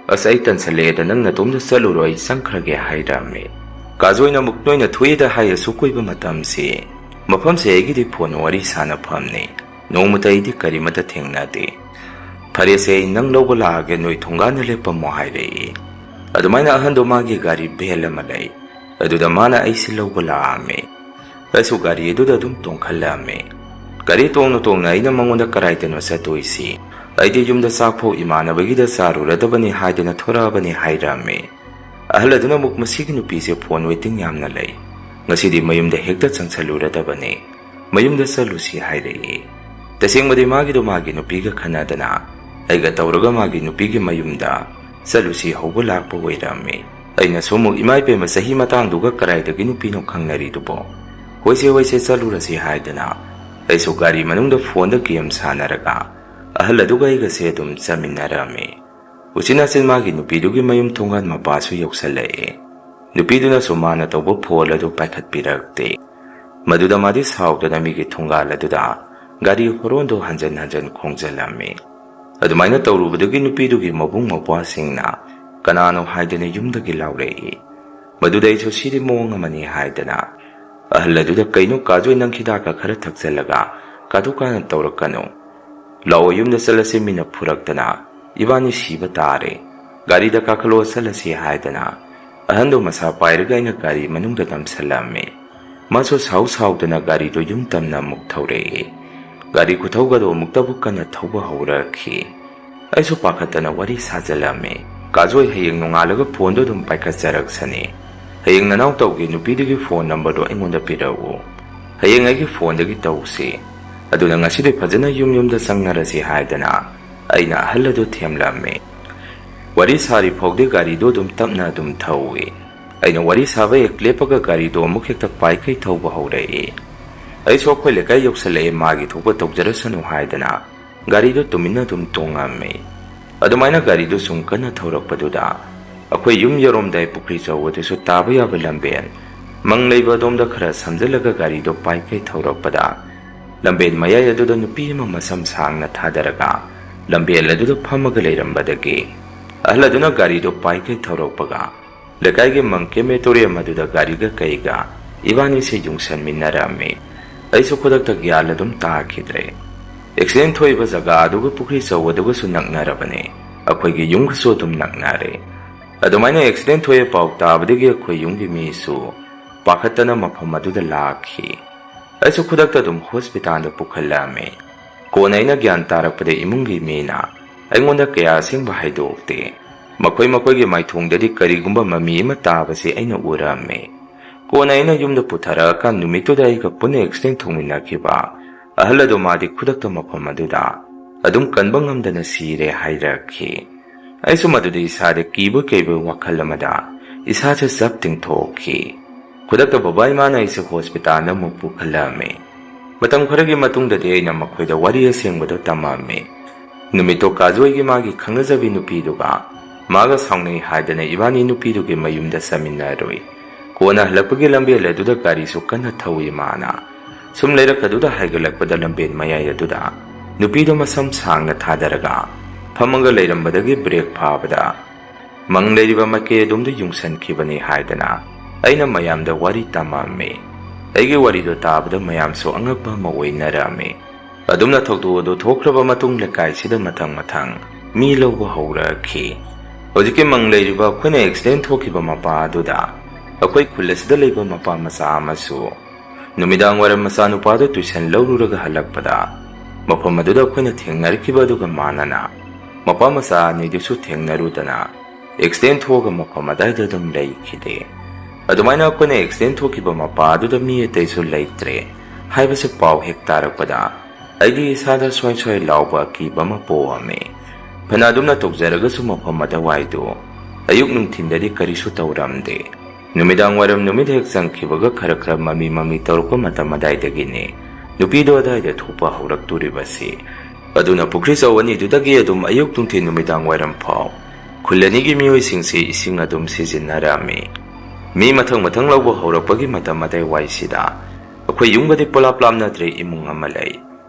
ꯑꯁ, ꯑꯩ ꯇꯟꯁꯜꯂꯛꯑꯦꯗ, ꯅꯪ ꯅꯇꯣꯝꯗ ꯆꯠꯂꯨꯔꯣ, ꯑꯩ ꯆꯪꯈ꯭ꯔꯒꯦ" ꯍꯥꯏꯔꯝꯃꯤ꯫ ꯀꯥꯖꯣꯏꯅ ꯑꯃꯨꯛ, "ꯅꯣꯏꯅ ꯊꯣꯛꯏꯗ ꯍꯥꯏ ꯑꯁꯨꯛ ꯀꯨꯏꯕ ꯃꯇꯝꯁꯤ, ꯃꯐꯝꯁꯦ ꯑꯩꯒꯤꯗꯤ ꯐꯣꯟ ꯋꯥꯔꯤ ꯁꯥꯟꯅꯐꯝꯅꯤ, ꯅꯣꯡꯃꯇ ꯑꯩꯗꯤ ꯀꯔꯤꯃꯠꯇ ꯊꯦꯡꯅꯗꯦ꯫ ꯐꯔꯦꯁꯦ, ꯑꯩ ꯅꯪ ꯂꯧꯕ ꯂꯥꯛꯑꯒꯦ, ꯅꯣꯏ ꯊꯣꯡꯒꯥꯟꯗ ꯂꯦꯞꯄꯝꯃꯣ" ꯍꯥꯏꯔꯛꯏ꯫ ꯑꯗꯨꯃꯥꯏꯅ ꯑꯍꯟꯗꯣ ꯃꯥꯒꯤ ꯒꯥꯔꯤ ꯚꯦꯟ ꯑꯃ ꯂꯩ, ꯑꯗꯨꯗ ꯃꯥꯅ ꯑꯩꯁꯤ ꯂꯧꯕ ꯂꯥꯛꯑꯝꯃꯤ꯫ ꯑꯩꯁꯨ ꯒꯥꯔꯤ ꯑꯗꯨꯗ ꯑꯗꯨꯝ ꯇꯣꯡꯈꯠꯂꯛꯑꯝꯃꯤ꯫ ꯒꯥꯔꯤ ꯇꯣꯡꯅ ꯇꯣꯡꯅ ꯑꯩꯅ ꯃꯉꯣꯟꯗ, "ꯀꯔꯥꯏꯗꯅꯣ ꯆꯠꯇꯣꯏꯁꯤ? ꯑꯩꯗꯤ ꯌꯨꯝꯗ ꯆꯥꯛ ꯐꯥꯎ ꯏꯃꯥꯟꯅꯕꯒꯤꯗ ꯆꯥꯔꯨꯔꯗꯕꯅꯤ ꯍꯥꯏꯗꯅ ꯊꯣꯔꯛꯑꯕꯅꯤ" ꯍꯥꯏꯔꯝꯃꯤ꯫ ꯑꯍꯜ ꯑꯗꯨꯅ ꯑꯃꯨꯛ, "ꯃꯁꯤꯒꯤ ꯅꯨꯄꯤꯁꯦ ꯐꯣꯟ ꯋꯦꯇꯤꯡ ꯌꯥꯝꯅ ꯂꯩ, "ꯉꯁꯤꯗꯤ ꯃꯌꯨꯝꯗ ꯍꯦꯛꯇ ꯆꯪꯁꯜꯂꯨꯔꯗꯕꯅꯤ, ꯃꯌꯨꯝꯗ ꯆꯠꯂꯨꯁꯤ" ꯍꯥꯏꯔꯛꯏ꯫ ꯇꯁꯦꯡꯕꯗꯤ ꯃꯥꯒꯤꯗꯣ ꯃꯥꯒꯤ ꯅꯨꯄꯤꯒ ꯈꯟꯅꯗꯅ ꯑꯩꯒ ꯇꯧꯔꯒ ꯃꯥꯒꯤ ꯅꯨꯄꯤꯒꯤ ꯃꯌꯨꯝꯗ ꯆꯠꯂꯨꯁꯤ ꯍꯧꯕ ꯂꯥꯛꯄ ꯑꯣꯏꯔꯝꯃꯤ꯫ ꯑꯩꯅꯁꯨ ꯑꯃꯨꯛ, "ꯏꯃꯥ ꯏꯕꯦꯝꯃ, ꯆꯍꯤ ꯃꯇꯥꯡꯗꯨꯒ ꯀꯗꯥꯏꯗꯒꯤ ꯅꯨꯄꯤꯅꯣ ꯈꯪꯅꯔꯤꯗꯨꯕꯣ? ꯍꯣꯏꯁꯦ, ꯍꯣꯏꯁꯦ, ꯆꯠꯂꯨꯔꯁꯤ" ꯍꯥꯏꯗꯅ ꯑꯩꯁꯨ ꯒꯥꯔꯤ ꯃꯅꯨꯡꯗ ꯐꯣꯟꯗ ꯒꯦꯝ ꯁꯥꯟꯅꯔꯒ ꯑꯍꯜ ꯑꯗꯨꯒ ꯑꯩꯒꯁꯦ ꯑꯗꯨꯝ ꯆꯠꯃꯤꯟꯅꯔꯝꯃꯤ꯫ ꯎꯆꯤꯟ ꯅꯥꯆꯤꯟ ꯃꯥꯒꯤ ꯅꯨꯄꯤꯗꯨꯒꯤ ꯃꯌꯨꯝ ꯊꯣꯡꯒꯥꯟ ꯃꯄꯥꯁꯨ ꯌꯧꯁꯜꯂꯛꯑꯦ꯫ ꯅꯨꯄꯤꯗꯨꯅꯁꯨ ꯃꯥꯅ ꯇꯧꯕ ꯐꯣꯟ ꯑꯗꯨ ꯄꯥꯏꯈꯠꯄꯤꯔꯛꯇꯦ꯫ ꯃꯗꯨꯗ ꯃꯥꯗꯤ ꯁꯥꯎꯗꯅ ꯃꯤꯒꯤ ꯊꯣꯡꯒꯥꯜ ꯑꯗꯨꯗ ꯒꯥꯔꯤ ꯍꯣꯔꯣꯟꯗꯨ ꯍꯟꯖꯟ ꯍꯟꯖꯟ ꯈꯣꯡꯖꯜꯂꯝꯃꯤ꯫ ꯑꯗꯨꯃꯥꯏꯅ ꯇꯧꯔꯨꯕꯗꯒꯤ ꯅꯨꯄꯤꯗꯨꯒꯤ ꯃꯕꯨꯡ ꯃꯧꯄ꯭ꯋꯥꯁꯤꯡꯅ ꯀꯅꯥꯅꯣ ꯍꯥꯏꯗꯅ ꯌꯨꯝꯗꯒꯤ ꯂꯥꯎꯔꯛꯏ꯫ ꯃꯗꯨꯗ ꯑꯩꯁꯨ "ꯁꯤꯗꯤ ꯃꯑꯣꯡ ꯑꯃꯅꯤ" ꯍꯥꯏꯗꯅ ꯑꯍꯜ ꯑꯗꯨꯗ, "ꯀꯩꯅꯣ ꯀꯥꯖꯣꯏ, ꯅꯪ ꯍꯤꯗꯥꯛꯀ ꯈꯔ ꯊꯛꯆꯜꯂꯒ ꯀꯥꯗꯨ ꯀꯥꯅ ꯇꯧꯔꯛꯀꯅꯨ꯫ ꯂꯥꯛꯑꯣ, ꯌꯨꯝꯗ ꯆꯠꯂꯁꯤ, ꯃꯤꯅ ꯐꯨꯔꯛꯇꯅ ꯏꯕꯥꯅꯤ ꯁꯤꯕ ꯇꯥꯔꯦ꯫ ꯒꯥꯔꯤꯗ ꯀꯥꯈꯠꯂꯣ, ꯆꯠꯂꯁꯤ" ꯍꯥꯏꯗꯅ ꯑꯍꯟꯗꯣ ꯃꯁꯥ ꯄꯥꯏꯔꯒ ꯑꯩꯅ ꯒꯥꯔꯤ ꯃꯅꯨꯡꯗ ꯅꯝꯁꯜꯂꯝꯃꯤ꯫ ꯃꯥꯁꯨ ꯁꯥꯎ ꯁꯥꯎꯗꯅ ꯒꯥꯔꯤꯗꯨ ꯌꯨꯝ ꯇꯝꯅ ꯑꯃꯨꯛ ꯊꯧꯔꯛꯏ꯫ ꯒꯥꯔꯤ ꯈꯨꯊꯧꯒꯗꯣ ꯑꯃꯨꯛꯇꯕꯨ ꯀꯟꯅ ꯊꯧꯕ ꯍꯧꯔꯛꯈꯤ꯫ ꯑꯩꯁꯨ ꯄꯥꯈꯠꯇꯅ ꯋꯥꯔꯤ ꯁꯥꯖꯜꯂꯝꯃꯤ꯫ "ꯀꯥꯖꯣꯏ, ꯍꯌꯦꯡ ꯅꯣꯡꯉꯥꯜꯂꯒ ꯐꯣꯟꯗꯣ ꯑꯗꯨꯝ ꯄꯥꯏꯈꯠꯆꯔꯛꯁꯅꯤ꯫ ꯍꯌꯦꯡ ꯅꯅꯥꯎ ꯇꯧꯒꯦ, ꯅꯨꯄꯤꯗꯨꯒꯤ ꯐꯣꯟ ꯅꯝꯕꯔꯗꯣ ꯑꯩꯉꯣꯟꯗ ꯄꯤꯔꯛꯎ꯫ ꯍꯌꯦꯡ ꯑꯩꯒꯤ ꯐꯣꯟꯗꯒꯤ ꯇꯧꯁꯤ꯫ ꯑꯗꯨꯅ ꯉꯁꯤꯗꯤ ꯐꯖꯅ ꯌꯨꯝ ꯌꯨꯝꯗ ꯆꯪꯅꯔꯁꯤ" ꯍꯥꯏꯗꯅ ꯑꯩꯅ ꯑꯍꯜ ꯑꯗꯨ ꯊꯦꯝꯂꯝꯃꯤ꯫ ꯋꯥꯔꯤ ꯁꯥꯔꯤ ꯐꯥꯎꯗꯤ ꯒꯥꯔꯤꯗꯨ ꯑꯗꯨꯝ ꯇꯞꯅ ꯑꯗꯨꯝ ꯊꯧꯏ꯫ ꯑꯩꯅ ꯋꯥꯔꯤ ꯁꯥꯕ ꯍꯦꯛ ꯂꯦꯞꯄꯒ ꯒꯥꯔꯤꯗꯨ ꯑꯃꯨꯛ ꯍꯦꯛꯇ ꯄꯥꯏꯈꯩ ꯊꯧꯕ ꯍꯧꯔꯛꯏ꯫ ꯑꯩꯁꯨ ꯑꯩꯈꯣꯏ ꯂꯩꯀꯥꯏ ꯌꯧꯁꯜꯂꯛꯑꯦ, ꯃꯥꯒꯤ ꯊꯣꯛꯄ ꯇꯧꯖꯔꯁꯅꯨ ꯍꯥꯏꯗꯅ ꯒꯥꯔꯤꯗꯨ ꯇꯨꯃꯤꯟꯅ ꯑꯗꯨꯝ ꯇꯣꯡꯉꯝꯃꯤ꯫ ꯑꯗꯨꯃꯥꯏꯅ ꯒꯥꯔꯤꯗꯨ ꯁꯨꯝ ꯀꯟꯅ ꯊꯧꯔꯛꯄꯗꯨꯗ ꯑꯩꯈꯣꯏ ꯌꯨꯝ ꯌꯧꯔꯝꯗꯥꯏ ꯄꯨꯈ꯭ꯔꯤ ꯆꯧꯕꯗꯨꯁꯨ ꯇꯥꯕ ꯌꯥꯕ ꯂꯝꯕꯦꯟ ꯃꯪ ꯂꯩꯕ ꯑꯗꯣꯝꯗ ꯈꯔ ꯁꯝꯖꯜꯂꯒ ꯒꯥꯔꯤꯗꯨ ꯄꯥꯏꯈꯩ ꯊꯧꯔꯛꯄꯗ, ꯂꯝꯕꯦꯟ ꯃꯌꯥꯏ ꯑꯗꯨꯗ ꯅꯨꯄꯤ ꯑꯃ ꯃꯁꯝ ꯁꯥꯡꯅ ꯊꯥꯗꯔꯒ ꯂꯝꯕꯦꯟ ꯑꯗꯨꯗ ꯐꯝꯃꯒ ꯂꯩꯔꯝꯕꯗꯒꯤ ꯑꯍꯜ ꯑꯗꯨꯅ ꯒꯥꯔꯤꯗꯨ ꯄꯥꯏꯈꯩ ꯊꯧꯔꯛꯄꯒ ꯂꯩꯀꯥꯏꯒꯤ ꯃꯪ ꯀꯦꯃꯦꯇꯣꯔꯤꯌꯝ ꯑꯗꯨꯗ ꯒꯥꯔꯤꯒ ꯀꯩꯒ ꯏꯕꯥꯅꯤꯁꯦ ꯌꯨꯡꯁꯟꯃꯤꯟꯅꯔꯝꯃꯤ꯫ ꯑꯩꯁꯨ ꯈꯨꯗꯛꯇ ꯒ꯭ꯌꯥꯟ ꯑꯗꯨꯝ ꯇꯥꯈꯤꯗ꯭ꯔꯦ꯫ ꯑꯦꯛꯁꯤꯗꯦꯟ ꯊꯣꯛꯏꯕ ꯖꯒꯥ ꯑꯗꯨꯒ ꯄꯨꯈ꯭ꯔꯤ ꯆꯧꯕꯗꯨꯒꯁꯨ ꯅꯛꯅꯔꯕꯅꯦ, ꯑꯩꯈꯣꯏꯒꯤ ꯌꯨꯝꯒꯁꯨ ꯑꯗꯨꯝ ꯅꯛꯅꯔꯦ꯫ ꯑꯗꯨꯃꯥꯏꯅ ꯑꯦꯛꯁꯤꯗꯦꯟ ꯊꯣꯛꯑꯦ ꯄꯥꯎ ꯇꯥꯕꯗꯒꯤ ꯑꯩꯈꯣꯏ ꯌꯨꯝꯒꯤ ꯃꯤꯁꯨ ꯄꯥꯈꯠꯇꯅ ꯃꯐꯝ ꯑꯗꯨꯗ ꯂꯥꯛꯈꯤ꯫ ꯑꯩꯁꯨ ꯈꯨꯗꯛꯇ ꯑꯗꯨꯝ ꯍꯣꯁꯄꯤꯇꯥꯜꯗ ꯄꯨꯈꯠꯂꯛꯑꯝꯃꯤ꯫ ꯀꯣꯟꯅ ꯑꯩꯅ ꯒ꯭ꯌꯥꯟ ꯇꯥꯔꯛꯄꯗ ꯏꯃꯨꯡꯒꯤ ꯃꯤꯅ ꯑꯩꯉꯣꯟꯗ ꯀꯌꯥ ꯑꯁꯦꯡꯕ ꯍꯥꯏꯗꯣꯛꯇꯦ꯫ ꯃꯈꯣꯏ ꯃꯈꯣꯏꯒꯤ ꯃꯥꯏꯊꯣꯡꯗꯗꯤ ꯀꯔꯤꯒꯨꯝꯕ ꯃꯃꯤ ꯑꯃ ꯇꯥꯕꯁꯤ ꯑꯩꯅ ꯎꯔꯝꯃꯤ꯫ ꯀꯣꯟꯅ ꯑꯩꯅ ꯌꯨꯝꯗ ꯄꯨꯊꯔꯛꯑꯀꯥꯟ ꯅꯨꯃꯤꯠꯇꯨꯗ ꯑꯩꯒ ꯄꯨꯟꯅ ꯑꯦꯛꯁꯤꯗꯦꯟ ꯊꯣꯛꯃꯤꯟꯅꯈꯤꯕ ꯑꯍꯜ ꯑꯗꯨ ꯃꯥꯗꯤ ꯈꯨꯗꯛꯇ ꯃꯐꯝ ꯑꯗꯨꯗ ꯑꯗꯨꯝ ꯀꯟꯕ ꯉꯝꯗꯅ ꯁꯤꯔꯦ ꯍꯥꯏꯔꯛꯈꯤ꯫ ꯑꯩꯁꯨ ꯃꯗꯨꯗ ꯏꯁꯥꯗ ꯀꯤꯕ ꯀꯩꯕ ꯋꯥꯈꯜ ꯑꯃꯗ ꯏꯁꯥꯁꯦ ꯆꯞ ꯇꯤꯡꯊꯣꯛꯈꯤ꯫ ꯈꯨꯗꯛꯇ ꯕꯕꯥ ꯏꯃꯥꯅ ꯑꯩꯁꯦ ꯍꯣꯁꯄꯤꯇꯥꯜꯗ ꯑꯃꯨꯛ ꯄꯨꯈꯠꯂꯝꯃꯤ꯫ ꯃꯇꯝ ꯈꯔꯒꯤ ꯃꯇꯨꯡꯗꯗꯤ ꯑꯩꯅ ꯃꯈꯣꯏꯗ ꯋꯥꯔꯤ ꯑꯁꯦꯡꯕꯗꯣ ꯇꯝꯃꯝꯃꯤ꯫ ꯅꯨꯃꯤꯠꯇꯣ ꯀꯥꯖꯣꯏꯒꯤ ꯃꯥꯒꯤ ꯈꯪꯅꯖꯕꯤ ꯅꯨꯄꯤꯗꯨꯒ ꯃꯥꯒ ꯁꯥꯎꯅꯩ ꯍꯥꯏꯗꯅ ꯏꯕꯥꯅꯤ ꯅꯨꯄꯤꯗꯨꯒꯤ ꯃꯌꯨꯝꯗ ꯆꯠꯃꯤꯟꯅꯔꯨꯏ꯫ ꯀꯣꯟꯅ ꯍꯜꯂꯛꯄꯒꯤ ꯂꯝꯕꯦꯜ ꯑꯗꯨꯗ ꯒꯥꯔꯤꯁꯨ ꯀꯟꯅ ꯊꯧꯏ ꯃꯥꯅ꯫ ꯁꯨꯝ ꯂꯩꯔꯛ ꯑꯗꯨꯗ ꯍꯥꯏꯒꯠꯂꯛꯄꯗ ꯂꯝꯕꯦꯜ ꯃꯌꯥꯏ ꯑꯗꯨꯗ ꯅꯨꯄꯤꯗꯣ ꯃꯁꯝ ꯁꯥꯡꯅ ꯊꯥꯗꯔꯒ ꯐꯝꯃꯒ ꯂꯩꯔꯝꯕꯗꯒꯤ ꯕ꯭ꯔꯦꯛ ꯐꯥꯕꯗ ꯃꯪ ꯂꯩꯔꯤꯕ ꯃꯥꯏꯀꯩ ꯑꯗꯣꯝꯗ ꯌꯨꯡꯁꯟꯈꯤꯕꯅꯤ ꯍꯥꯏꯗꯅ ꯑꯩꯅ ꯃꯌꯥꯝꯗ ꯋꯥꯔꯤ ꯇꯝꯃꯝꯃꯤ꯫ ꯑꯩꯒꯤ ꯋꯥꯔꯤꯗꯣ ꯇꯥꯕꯗ ꯃꯌꯥꯝꯁꯨ ꯑꯉꯛꯄ ꯑꯃ ꯑꯣꯏꯅꯔꯝꯃꯤ꯫ ꯑꯗꯨꯝꯅ ꯊꯧꯗꯣꯛ ꯑꯗꯨ ꯊꯣꯛꯈ꯭ꯔꯕ ꯃꯇꯨꯡ ꯂꯩꯀꯥꯏꯁꯤꯗ ꯃꯊꯪ ꯃꯊꯪ ꯃꯤ ꯂꯧꯕ ꯍꯧꯔꯛꯈꯤ꯫ ꯍꯧꯖꯤꯛꯀꯤ ꯃꯪ ꯂꯩꯔꯤꯕ ꯑꯩꯈꯣꯏꯅ ꯑꯦꯛꯁꯤꯗꯦꯟ ꯊꯣꯛꯈꯤꯕ ꯃꯄꯥ ꯑꯗꯨꯗ ꯑꯩꯈꯣꯏ ꯈꯨꯜ ꯑꯁꯤꯗ ꯂꯩꯕ ꯃꯄꯥ ꯃꯆꯥ ꯑꯃꯁꯨ ꯅꯨꯃꯤꯗꯥꯡ ꯋꯥꯏꯔꯝ ꯃꯆꯥꯅꯨꯄꯥꯗꯨ ꯇꯨꯏꯁꯟ ꯂꯧꯔꯨꯔꯒ ꯍꯜꯂꯛꯄꯗ ꯃꯐꯝ ꯑꯗꯨꯗ ꯑꯩꯈꯣꯏꯅ ꯊꯦꯡꯅꯔꯛꯈꯤꯕ ꯑꯗꯨꯒ ꯃꯥꯟꯅꯅ ꯃꯄꯥ ꯃꯆꯥ ꯑꯅꯤꯗꯨꯁꯨ ꯊꯦꯡꯅꯔꯨꯗꯅ ꯑꯦꯛꯁꯤꯗꯦꯟ ꯊꯣꯛꯑꯒ ꯃꯐꯝ ꯑꯗꯥꯏꯗ ꯑꯗꯨꯝ ꯂꯩꯈꯤꯗꯦ꯫ ꯑꯗꯨꯃꯥꯏꯅ ꯑꯩꯈꯣꯏꯅ ꯑꯦꯛꯁꯤꯗꯦꯟ ꯊꯣꯛꯈꯤꯕ ꯃꯄꯥ ꯑꯗꯨꯗ ꯃꯤ ꯑꯇꯩꯁꯨ ꯂꯩꯇ꯭ꯔꯦ ꯍꯥꯏꯕꯁꯤ ꯄꯥꯎ ꯍꯦꯛ ꯇꯥꯔꯛꯄꯗ ꯑꯩꯗꯤ ꯏꯁꯥꯗ ꯁ꯭ꯋꯥꯏ ꯁ꯭ꯋꯥꯏ ꯂꯥꯎꯕ ꯑꯀꯤꯕ ꯑꯃ ꯄꯣꯛꯑꯝꯃꯤ꯫ ꯐꯅ ꯑꯗꯨꯝꯅ ꯇꯧꯖꯔꯒꯁꯨ ꯃꯐꯝ ꯑꯗꯨꯋꯥꯏꯗꯨ ꯑꯌꯨꯛ ꯅꯨꯡꯊꯤꯟꯗꯗꯤ ꯀꯔꯤꯁꯨ ꯇꯧꯔꯝꯗꯦ꯫ ꯅꯨꯃꯤꯗꯥꯡ ꯋꯥꯏꯔꯝ ꯅꯨꯃꯤꯠ ꯍꯦꯛ ꯆꯪꯈꯤꯕꯒ ꯈꯔ ꯈꯔ ꯃꯃꯤ ꯃꯃꯤ ꯇꯧꯔꯛꯄ ꯃꯇꯝ ꯑꯗꯥꯏꯗꯒꯤꯅꯤ ꯅꯨꯄꯤꯗꯣ ꯑꯗꯥꯏꯗ ꯊꯣꯛꯄ ꯍꯧꯔꯛꯇꯣꯔꯤꯕꯁꯤ꯫ ꯑꯗꯨꯅ ꯄꯨꯈ꯭ꯔꯤ ꯆꯧ ꯑꯅꯤꯗꯨꯗꯒꯤ ꯑꯗꯨꯝ ꯑꯌꯨꯛ ꯅꯨꯡꯊꯤꯟ ꯅꯨꯃꯤꯗꯥꯡ ꯋꯥꯏꯔꯝ ꯐꯥꯎ ꯈꯨꯜ ꯑꯅꯤꯒꯤ ꯃꯤꯑꯣꯏꯁꯤꯡꯁꯤ ꯏꯁꯤꯡ ꯑꯗꯨꯝ ꯁꯤꯖꯤꯟꯅꯔꯝꯃꯤ꯫ ꯃꯤ ꯃꯊꯪ ꯃꯊꯪ ꯂꯧꯕ ꯍꯧꯔꯛꯄꯒꯤ ꯃꯇꯝ ꯑꯗꯥꯏ ꯋꯥꯏꯁꯤꯗ ꯑꯩꯈꯣꯏ ꯌꯨꯝꯒꯗꯤ ꯄꯣꯂꯥꯞ ꯂꯥꯞꯅꯗ꯭ꯔꯦ ꯏꯃꯨꯡ ꯑꯃ ꯂꯩ꯫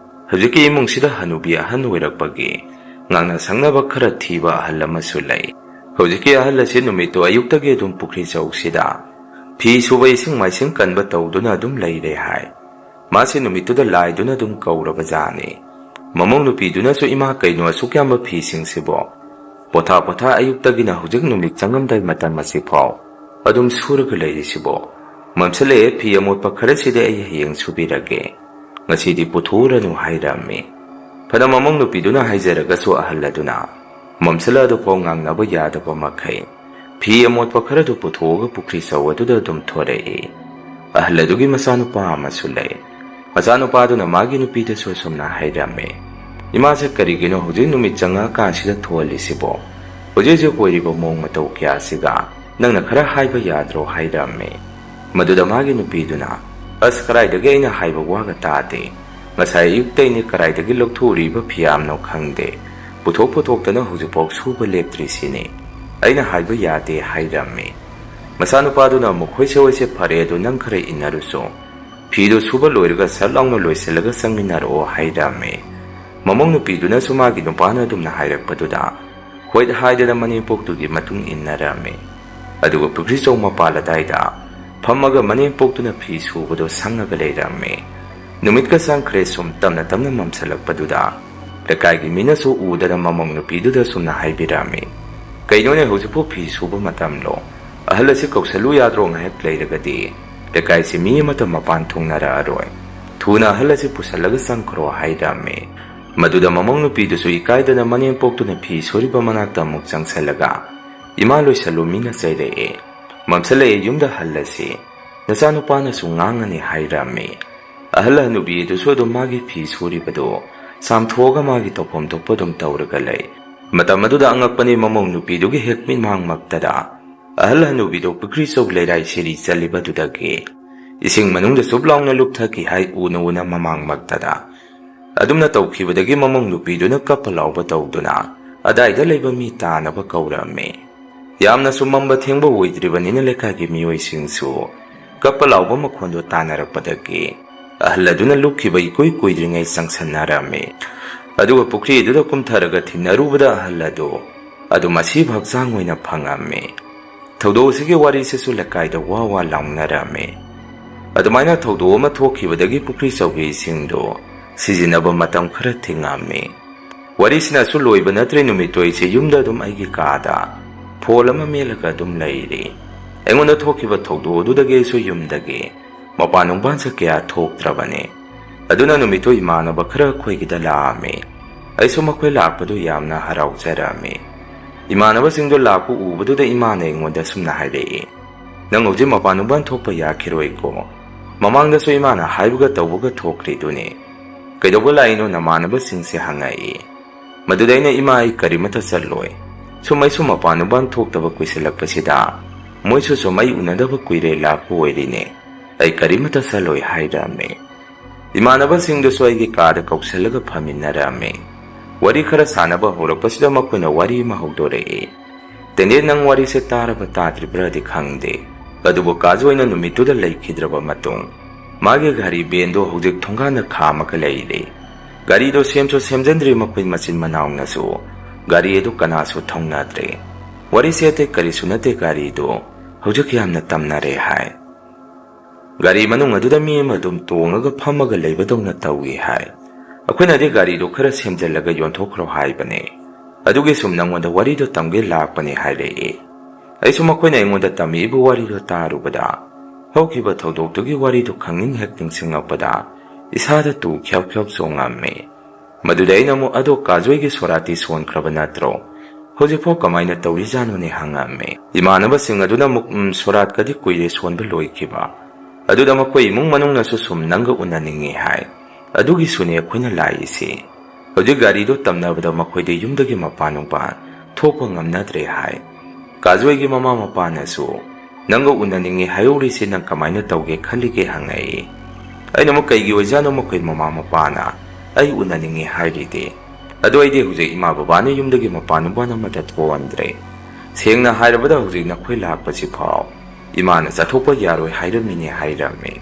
ꯍꯧꯖꯤꯛꯀꯤ ꯏꯃꯨꯡꯁꯤꯗ ꯍꯅꯨꯕꯤ ꯑꯍꯟ ꯑꯣꯏꯔꯛꯄꯒꯤ ꯉꯥꯡꯅ ꯁꯛꯅꯕ ꯈꯔ ꯊꯤꯕ ꯑꯍꯜ ꯑꯃꯁꯨ ꯂꯩ꯫ ꯍꯧꯖꯤꯛꯀꯤ ꯑꯍꯜ ꯑꯁꯤ ꯅꯨꯃꯤꯠꯇꯨ ꯑꯌꯨꯛꯇꯒꯤ ꯑꯗꯨꯝ ꯄꯨꯈ꯭ꯔꯤ ꯆꯧꯁꯤꯗ ꯐꯤ ꯁꯨꯕ ꯏꯁꯤꯡ ꯃꯥꯏꯁꯤꯡ ꯀꯟꯕ ꯇꯧꯗꯨꯅ ꯑꯗꯨꯝ ꯂꯩꯔꯦ ꯍꯥꯏ꯫ ꯃꯥꯁꯤ ꯅꯨꯃꯤꯠꯇꯨꯗ ꯂꯥꯏꯗꯨꯅ ꯑꯗꯨꯝ ꯀꯧꯔꯕ ꯖꯥꯠꯅꯤ꯫ ꯃꯃꯧ ꯅꯨꯄꯤꯗꯨꯅꯁꯨ "ꯏꯃꯥ, ꯀꯩꯅꯣ ꯑꯁꯨꯛ ꯌꯥꯝꯕ ꯐꯤꯁꯤꯡꯁꯤꯕꯣ? ꯄꯣꯊꯥ ꯄꯣꯊꯥ ꯑꯌꯨꯛꯇꯒꯤꯅ ꯍꯧꯖꯤꯛ ꯅꯨꯃꯤꯠ ꯆꯪꯉꯝꯗꯥꯏ ꯃꯇꯝ ꯑꯁꯤꯐꯥꯎ ꯑꯗꯨꯝ ꯁꯨꯔꯒ ꯂꯩꯔꯤꯁꯤꯕꯣ? ꯃꯝꯁꯤꯜꯂꯛꯑꯦ, ꯐꯤ ꯑꯃꯣꯠꯄ ꯈꯔꯁꯤꯗꯤ ꯑꯩ ꯍꯌꯦꯡ ꯁꯨꯕꯤꯔꯒꯦ, ꯉꯁꯤꯗꯤ ꯄꯨꯊꯣꯛꯎꯔꯅꯨ" ꯍꯥꯏꯔꯝꯃꯤ꯫ ꯐꯅ ꯃꯃꯧ ꯅꯨꯄꯤꯗꯨꯅ ꯍꯥꯏꯖꯔꯒꯁꯨ ꯑꯍꯜ ꯑꯗꯨꯅ ꯃꯝꯁꯤꯜꯂꯛ ꯑꯗꯨꯐꯥꯎ ꯉꯥꯡꯅꯕ ꯌꯥꯗꯕ ꯃꯈꯩ ꯐꯤ ꯑꯃꯣꯠꯄ ꯈꯔꯗꯨ ꯄꯨꯊꯣꯛꯑꯒ ꯄꯨꯈ꯭ꯔꯤ ꯆꯧ ꯑꯗꯨꯗ ꯑꯗꯨꯝ ꯊꯣꯔꯛꯏ꯫ ꯑꯍꯜ ꯑꯗꯨꯒꯤ ꯃꯆꯥꯅꯨꯄꯥ ꯑꯃꯁꯨ ꯂꯩ꯫ ꯃꯆꯥꯅꯨꯄꯥꯗꯨꯅ ꯃꯥꯒꯤ ꯅꯨꯄꯤꯗꯁꯨ ꯑꯁꯨꯝꯅ ꯍꯥꯏꯔꯝꯃꯤ, "ꯏꯃꯥꯁꯦ ꯀꯔꯤꯒꯤꯅꯣ ꯍꯧꯖꯤꯛ ꯅꯨꯃꯤꯠ ꯆꯪꯉꯛꯑꯀꯥꯟꯁꯤꯗ ꯊꯣꯛꯍꯜꯂꯤꯁꯤꯕꯣ? ꯍꯧꯖꯤꯛ ꯍꯧꯖꯤꯛ ꯑꯣꯏꯔꯤꯕ ꯃꯑꯣꯡ ꯃꯇꯧ ꯀꯌꯥꯁꯤꯒ ꯅꯪꯅ ꯈꯔ ꯍꯥꯏꯕ ꯌꯥꯗ꯭ꯔꯣ?" ꯍꯥꯏꯔꯝꯃꯤ꯫ ꯃꯗꯨꯗ ꯃꯥꯒꯤ ꯅꯨꯄꯤꯗꯨꯅ, "ꯑꯁ, ꯀꯗꯥꯏꯗꯒꯤ ꯑꯩꯅ ꯍꯥꯏꯕ ꯋꯥꯒ ꯇꯥꯗꯦ꯫ ꯉꯁꯥꯏ ꯑꯌꯨꯛꯇꯩꯅꯤ ꯀꯗꯥꯏꯗꯒꯤ ꯂꯧꯊꯣꯛꯎꯔꯤꯕ ꯐꯤꯌꯥꯝꯅꯣ ꯈꯪꯗꯦ꯫ ꯄꯨꯊꯣꯛ ꯄꯨꯊꯣꯛꯇꯅ ꯍꯧꯖꯤꯛꯐꯥꯎ ꯁꯨꯕ ꯂꯦꯞꯇ꯭ꯔꯤꯁꯤꯅꯤ꯫ ꯑꯩꯅ ꯍꯥꯏꯕ ꯌꯥꯗꯦ" ꯍꯥꯏꯔꯝꯃꯤ꯫ ꯃꯆꯥꯅꯨꯄꯥꯗꯨꯅ ꯑꯃꯨꯛ, "ꯍꯣꯏꯁꯦ, ꯍꯣꯏꯁꯦ, ꯐꯔꯦ, ꯑꯗꯨ ꯅꯪ ꯈꯔ ꯏꯟꯅꯔꯨꯆꯣ꯫ ꯐꯤꯗꯨ ꯁꯨꯕ ꯂꯣꯏꯔꯒ ꯁꯠ ꯂꯥꯎꯅ ꯂꯣꯏꯁꯤꯜꯂꯒ ꯆꯪꯃꯤꯟꯅꯔꯛꯑꯣ" ꯍꯥꯏꯔꯝꯃꯤ꯫ ꯃꯃꯧ ꯅꯨꯄꯤꯗꯨꯅꯁꯨ ꯃꯥꯒꯤ ꯅꯨꯄꯥꯅ ꯑꯗꯨꯝꯅ ꯍꯥꯏꯔꯛꯄꯗꯨꯗ ꯍꯣꯏ ꯍꯥꯏꯗꯅ ꯃꯅꯦꯝꯄꯣꯛꯇꯨꯒꯤ ꯃꯇꯨꯡ ꯏꯟꯅꯔꯝꯃꯤ꯫ ꯑꯗꯨꯒ ꯄꯨꯈ꯭ꯔꯤꯆꯧ ꯃꯄꯥꯜ ꯑꯗꯥꯏꯗ ꯐꯝꯃꯒ ꯃꯅꯦꯝꯄꯣꯛꯇꯨꯅ ꯐꯤ ꯁꯨꯕꯗꯣ ꯁꯪꯉꯒ ꯂꯩꯔꯝꯃꯤ꯫ ꯅꯨꯃꯤꯠꯀ ꯆꯪꯈ꯭ꯔꯦ, ꯁꯨꯝ ꯇꯞꯅ ꯇꯞꯅ ꯃꯝꯁꯤꯜꯂꯛꯄꯗꯨꯗ ꯂꯩꯀꯥꯏꯒꯤ ꯃꯤꯅꯁꯨ ꯎꯗꯅ ꯃꯃꯧ ꯅꯨꯄꯤꯗꯨꯗ ꯁꯨꯝꯅ ꯍꯥꯏꯕꯤꯔꯝꯃꯤ, "ꯀꯩꯅꯣꯅꯦ, ꯍꯧꯖꯤꯛꯄꯨ ꯐꯤ ꯁꯨꯕ ꯃꯇꯝꯂꯣ? ꯑꯍꯜ ꯑꯁꯤ ꯀꯧꯁꯜꯂꯨ ꯌꯥꯗ꯭ꯔꯣ? ꯉꯥꯏꯍꯥꯛ ꯂꯩꯔꯒꯗꯤ ꯂꯩꯀꯥꯏꯁꯤ ꯃꯤ ꯑꯃꯠꯇ ꯃꯄꯥꯟ ꯊꯣꯡꯅꯔꯛꯑꯔꯣꯏ꯫ ꯊꯨꯅ ꯑꯍꯜ ꯑꯁꯤ ꯄꯨꯁꯜꯂꯒ ꯆꯪꯈ꯭ꯔꯣ" ꯍꯥꯏꯔꯝꯃꯤ꯫ ꯃꯗꯨꯗ ꯃꯃꯧ ꯅꯨꯄꯤꯗꯨꯁꯨ ꯏꯀꯥꯏꯗꯅ ꯃꯅꯦꯝꯄꯣꯛꯇꯨꯅ ꯐꯤ ꯁꯨꯔꯤꯕ ꯃꯅꯥꯛꯇ ꯑꯃꯨꯛ ꯆꯪꯁꯜꯂꯒ, "ꯏꯃꯥ, ꯂꯣꯏꯁꯜꯂꯨ, ꯃꯤꯅ ꯆꯩꯔꯛꯑꯦ꯫ ꯃꯝꯁꯜꯂꯛꯑꯦ, ꯌꯨꯝꯗ ꯍꯜꯂꯁꯤ꯫ ꯅꯆꯥꯅꯨꯄꯥꯅꯁꯨ ꯉꯥꯡꯉꯅꯤ" ꯍꯥꯏꯔꯝꯃꯤ꯫ ꯑꯍꯜ ꯍꯅꯨꯕꯤ ꯑꯗꯨꯁꯨ ꯑꯗꯨꯝ ꯃꯥꯒꯤ ꯐꯤ ꯁꯨꯔꯤꯕꯗꯨ ꯆꯥꯝꯊꯣꯛꯑꯒ ꯃꯥꯒꯤ ꯇꯧꯐꯝ ꯊꯣꯛꯄ ꯑꯗꯨꯝ ꯇꯧꯔꯒ ꯂꯩ꯫ ꯃꯇꯝ ꯑꯗꯨꯗ ꯑꯉꯛꯄꯅꯤ, ꯃꯃꯧ ꯅꯨꯄꯤꯗꯨꯒꯤ ꯍꯦꯛ ꯃꯤꯠꯃꯥꯡꯃꯛꯇꯗ ꯑꯍꯜ ꯍꯅꯨꯕꯤꯗꯨ ꯄꯨꯈ꯭ꯔꯤ ꯆꯧ ꯂꯩꯔꯥꯏ ꯁꯤꯔꯤ ꯆꯠꯂꯤꯕꯗꯨꯗꯒꯤ ꯏꯁꯤꯡ ꯃꯅꯨꯡꯗ ꯆꯨꯞ ꯂꯥꯎꯅ ꯂꯨꯞꯊꯈꯤ ꯍꯥꯏ ꯎꯅ ꯎꯅ ꯃꯃꯥꯡꯃꯛꯇꯗ꯫ ꯑꯗꯨꯝꯅ ꯇꯧꯈꯤꯕꯗꯒꯤ ꯃꯃꯧ ꯅꯨꯄꯤꯗꯨꯅ ꯀꯞꯄ ꯂꯥꯎꯕ ꯇꯧꯗꯨꯅ ꯑꯗꯥꯏꯗ ꯂꯩꯕ ꯃꯤ ꯇꯥꯅꯕ ꯀꯧꯔꯝꯃꯤ꯫ ꯌꯥꯝꯅꯁꯨ ꯃꯝꯕ ꯊꯦꯡꯕ ꯑꯣꯏꯗ꯭ꯔꯤꯕꯅꯤꯅ ꯂꯩꯀꯥꯏꯒꯤ ꯃꯤꯑꯣꯏꯁꯤꯡꯁꯨ ꯀꯞꯄ ꯂꯥꯎꯕ ꯃꯈꯣꯟꯗꯨ ꯇꯥꯅꯔꯛꯄꯗꯒꯤ ꯑꯍꯜ ꯑꯗꯨꯅ ꯂꯨꯞꯈꯤꯕ ꯏꯀꯨꯏ ꯀꯨꯏꯗ꯭ꯔꯤꯉꯩ ꯆꯪꯁꯟꯅꯔꯝꯃꯤ꯫ ꯑꯗꯨꯒ ꯄꯨꯈ꯭ꯔꯤꯗꯨꯗ ꯀꯨꯝꯊꯔꯒ ꯊꯤꯟꯅꯔꯨꯕꯗ ꯑꯍꯜ ꯑꯗꯨ ꯑꯗꯨꯝ ꯑꯁꯤꯕ ꯍꯛꯆꯥꯡ ꯑꯣꯏꯅ ꯐꯪꯉꯝꯃꯤ꯫ ꯊꯧꯗꯣꯛ ꯑꯁꯤꯒꯤ ꯋꯥꯔꯤꯁꯤꯁꯨ ꯂꯩꯀꯥꯏꯗ ꯋꯥ ꯋꯥ ꯂꯥꯎꯅꯔꯝꯃꯤ꯫ ꯑꯗꯨꯃꯥꯏꯅ ꯊꯧꯗꯣꯛ ꯑꯃ ꯊꯣꯛꯈꯤꯕꯗꯒꯤ ꯄꯨꯈ꯭ꯔꯤ ꯆꯧꯒꯤ ꯏꯁꯤꯡꯗꯨ ꯁꯤꯖꯤꯟꯅꯕ ꯃꯇꯝ ꯈꯔ ꯊꯤꯡꯉꯝꯃꯤ꯫ ꯋꯥꯔꯤꯁꯤꯅꯁꯨ ꯂꯣꯏꯕ ꯅꯠꯇ꯭ꯔꯦ꯫ ꯅꯨꯃꯤꯠꯇꯣ ꯑꯩꯁꯦ ꯌꯨꯝꯗ ꯑꯗꯨꯝ ꯑꯩꯒꯤ ꯀꯥꯗ ꯐꯣꯟ ꯑꯃ ꯃꯦꯠꯂꯒ ꯑꯗꯨꯝ ꯂꯩꯔꯤ꯫ ꯑꯩꯉꯣꯟꯗ ꯊꯣꯛꯈꯤꯕ ꯊꯧꯗꯣꯛ ꯑꯗꯨꯗꯒꯤ ꯑꯩꯁꯨ ꯌꯨꯝꯗꯒꯤ ꯃꯄꯥꯟ ꯅꯨꯡꯄꯥꯟꯁꯦ ꯀꯌꯥ ꯊꯣꯛꯇ꯭ꯔꯕꯅꯤ꯫ ꯑꯗꯨꯅ ꯅꯨꯃꯤꯠꯇꯨ ꯏꯃꯥꯟꯅꯕ ꯈꯔ ꯑꯩꯈꯣꯏꯒꯤꯗ ꯂꯥꯛꯑꯝꯃꯤ꯫ ꯑꯩꯁꯨ ꯃꯈꯣꯏ ꯂꯥꯛꯄꯗꯨ ꯌꯥꯝꯅ ꯍꯔꯥꯎꯖꯔꯝꯃꯤ꯫ ꯏꯃꯥꯟꯅꯕꯁꯤꯡꯗꯣ ꯂꯥꯛꯄ ꯎꯕꯗꯨꯗ ꯏꯃꯥꯅ ꯑꯩꯉꯣꯟꯗ ꯁꯨꯝꯅ ꯍꯥꯏꯔꯛꯏ, "ꯅꯪ ꯍꯧꯖꯤꯛ ꯃꯄꯥꯟ ꯅꯨꯡꯄꯥꯟ ꯊꯣꯛꯄ ꯌꯥꯈꯤꯔꯣꯏꯀꯣ꯫ ꯃꯃꯥꯡꯗꯁꯨ ꯏꯃꯥꯅ ꯍꯥꯏꯕꯒ ꯇꯧꯕꯒ ꯊꯣꯛꯈ꯭ꯔꯤꯗꯨꯅꯤ꯫ ꯀꯩꯗꯧꯕ ꯂꯥꯛꯏꯅꯣ?" ꯅꯃꯥꯟꯅꯕꯁꯤꯡꯁꯦ ꯍꯪꯉꯛꯏ꯫ ꯃꯗꯨꯗ ꯑꯩꯅ, "ꯏꯃꯥ, ꯑꯩ ꯀꯔꯤꯃꯠꯇ ꯆꯠꯂꯣꯏ꯫ ꯁꯨꯝ ꯑꯩꯁꯨ ꯃꯄꯥꯟ ꯅꯨꯡꯄꯥꯟ ꯊꯣꯛꯇꯕ ꯀꯨꯏꯁꯤꯜꯂꯛꯄꯁꯤꯗ ꯃꯣꯏꯁꯨ ꯁꯨꯝ ꯑꯩ ꯎꯅꯗꯕ ꯀꯨꯏꯔꯦ ꯂꯥꯛꯄ ꯑꯣꯏꯔꯤꯅꯦ꯫ ꯑꯩ ꯀꯔꯤꯃꯠꯇ ꯆꯠꯂꯣꯏ" ꯍꯥꯏꯔꯝꯃꯤ꯫ ꯏꯃꯥꯟꯅꯕꯁꯤꯡꯗꯨꯁꯨ ꯑꯩꯒꯤ ꯀꯥꯗ ꯀꯧꯁꯤꯜꯂꯒ ꯐꯝꯃꯤꯟꯅꯔꯝꯃꯤ꯫ ꯋꯥꯔꯤ ꯈꯔ ꯁꯥꯟꯅꯕ ꯍꯧꯔꯛꯄꯁꯤꯗ ꯃꯈꯣꯏꯅ ꯋꯥꯔꯤ ꯑꯃ ꯍꯧꯗꯣꯔꯛꯏ꯫ "ꯇꯦꯅꯦ, ꯅꯪ ꯋꯥꯔꯤꯁꯦ ꯇꯥꯔꯕ ꯇꯥꯗ꯭ꯔꯤꯕ꯭ꯔꯥꯗꯤ ꯈꯪꯗꯦ, ꯑꯗꯨꯕꯨ ꯀꯥꯖꯣꯏꯅ ꯅꯨꯃꯤꯠꯇꯨꯗ ꯂꯩꯈꯤꯗ꯭ꯔꯕ ꯃꯇꯨꯡ ꯃꯥꯒꯤ ꯒꯥꯔꯤ ꯕꯦꯟꯗꯣ ꯍꯧꯖꯤꯛ ꯊꯣꯡꯒꯥꯟꯗ ꯈꯥꯝꯃꯒ ꯂꯩꯔꯦ꯫ ꯒꯥꯔꯤꯗꯣ ꯁꯦꯝꯁꯨ ꯁꯦꯝꯖꯤꯟꯗ꯭ꯔꯤ, ꯃꯈꯣꯏ ꯃꯆꯤꯟ ꯃꯅꯥꯎꯅꯁꯨ꯫ ꯒꯥꯔꯤ ꯑꯗꯨ ꯀꯅꯥꯁꯨ ꯊꯧꯅꯗ꯭ꯔꯦ꯫ ꯋꯥꯔꯤꯁꯦ ꯑꯇꯩ ꯀꯔꯤꯁꯨ ꯅꯠꯇꯦ, ꯒꯥꯔꯤꯗꯣ ꯍꯧꯖꯤꯛ ꯌꯥꯝꯅ ꯇꯝꯅꯔꯦ" ꯍꯥꯏ꯫ "ꯒꯥꯔꯤ ꯃꯅꯨꯡ ꯑꯗꯨꯗ ꯃꯤ ꯑꯃ ꯑꯗꯨꯝ ꯇꯣꯡꯉꯒ ꯐꯝꯃꯒ ꯂꯩꯕꯗꯧꯅ ꯇꯧꯏ" ꯍꯥꯏ꯫ "ꯑꯩꯈꯣꯏꯅꯗꯤ ꯒꯥꯔꯤꯗꯣ ꯈꯔ ꯁꯦꯝꯖꯤꯜꯂꯒ ꯌꯣꯟꯊꯣꯛꯈ꯭ꯔꯣ ꯍꯥꯏꯕꯅꯦ꯫ ꯑꯗꯨꯒꯤ ꯁꯨꯝ ꯅꯪꯉꯣꯟꯗ ꯋꯥꯔꯤꯗꯣ ꯇꯝꯒꯦ ꯂꯥꯛꯄꯅꯦ" ꯍꯥꯏꯔꯛꯏ꯫ ꯑꯩꯁꯨ ꯃꯈꯣꯏꯅ ꯑꯩꯉꯣꯟꯗ ꯇꯝꯃꯤꯕ ꯋꯥꯔꯤꯗꯣ ꯇꯥꯔꯨꯕꯗ, ꯍꯧꯈꯤꯕ ꯊꯧꯗꯣꯛꯇꯨꯒꯤ ꯋꯥꯔꯤꯗꯣ ꯈꯪꯅꯤꯡ ꯍꯦꯛ ꯅꯤꯡꯁꯤꯡꯉꯛꯄꯗ ꯏꯁꯥꯗ ꯇꯨ ꯈ꯭ꯌꯥꯎ ꯈ꯭ꯌꯥꯎ ꯆꯣꯡꯉꯝꯃꯤ꯫ ꯃꯗꯨꯗ ꯑꯩꯅ ꯑꯃꯨꯛ, "ꯑꯗꯣ ꯀꯥꯖꯣꯏꯒꯤ ꯁꯣꯔꯥꯠꯇꯤ ꯁꯣꯟꯈ꯭ꯔꯕ ꯅꯠꯇ꯭ꯔꯣ? ꯍꯧꯖꯤꯛꯐꯥꯎ ꯀꯃꯥꯏꯅ ꯇꯧꯔꯤꯖꯥꯠꯅꯣꯅꯦ?" ꯍꯪꯉꯝꯃꯤ꯫ ꯏꯃꯥꯟꯅꯕꯁꯤꯡ ꯑꯗꯨꯅ ꯑꯃꯨꯛ, "ꯎꯝ, ꯁꯣꯔꯥꯠꯀꯗꯤ ꯀꯨꯏꯔꯦ ꯁꯣꯟꯕ ꯂꯣꯏꯈꯤꯕ꯫ ꯑꯗꯨꯗ ꯃꯈꯣꯏ ꯏꯃꯨꯡ ꯃꯅꯨꯡꯅꯁꯨ ꯁꯨꯝ ꯅꯪꯒ ꯎꯅꯅꯤꯡꯉꯤ ꯍꯥꯏ꯫ ꯑꯗꯨꯒꯤꯁꯨꯅꯦ ꯑꯩꯈꯣꯏꯅ ꯂꯥꯛꯏꯁꯤ꯫ ꯍꯧꯖꯤꯛ ꯒꯥꯔꯤꯗꯣ ꯇꯝꯅꯕꯗ ꯃꯈꯣꯏꯗꯤ ꯌꯨꯝꯗꯒꯤ ꯃꯄꯥꯟ ꯅꯨꯡꯄꯥꯟ ꯊꯣꯛꯄ ꯉꯝꯅꯗ꯭ꯔꯦ" ꯍꯥꯏ꯫ ꯀꯥꯖꯣꯏꯒꯤ ꯃꯃꯥ ꯃꯄꯥꯅꯁꯨ, "ꯅꯪꯒ ꯎꯅꯅꯤꯡꯉꯤ ꯍꯥꯏꯍꯧꯔꯤꯁꯤ ꯅꯪ ꯀꯃꯥꯏꯅ ꯇꯧꯒꯦ ꯈꯜꯂꯤꯒꯦ?" ꯍꯪꯉꯛꯏ꯫ ꯑꯩꯅ ꯑꯃꯨꯛ, "ꯀꯩꯒꯤ ꯑꯣꯏꯖꯥꯠꯅꯣ ꯃꯈꯣꯏ ꯃꯃꯥ ꯃꯄꯥꯅ ꯑꯩ ꯎꯅꯅꯤꯡꯉꯤ ꯍꯥꯏꯔꯤꯗꯤ? ꯑꯗꯣ ꯑꯩꯗꯤ ꯍꯧꯖꯤꯛ ꯏꯃꯥ ꯕꯕꯥꯅ ꯌꯨꯝꯗꯒꯤ ꯃꯄꯥꯟ ꯅꯨꯡꯄꯥꯟ ꯑꯃꯠꯇ ꯊꯣꯛꯍꯟꯗ꯭ꯔꯦ꯫ ꯁꯦꯡꯅ ꯍꯥꯏꯔꯕꯗ ꯍꯧꯖꯤꯛ ꯅꯈꯣꯏ ꯂꯥꯛꯄꯁꯤ ꯐꯥꯎ ꯏꯃꯥꯅ ꯆꯠꯊꯣꯛꯄ ꯌꯥꯔꯣꯏ ꯍꯥꯏꯔꯝꯃꯤꯅꯦ" ꯍꯥꯏꯔꯝꯃꯤ꯫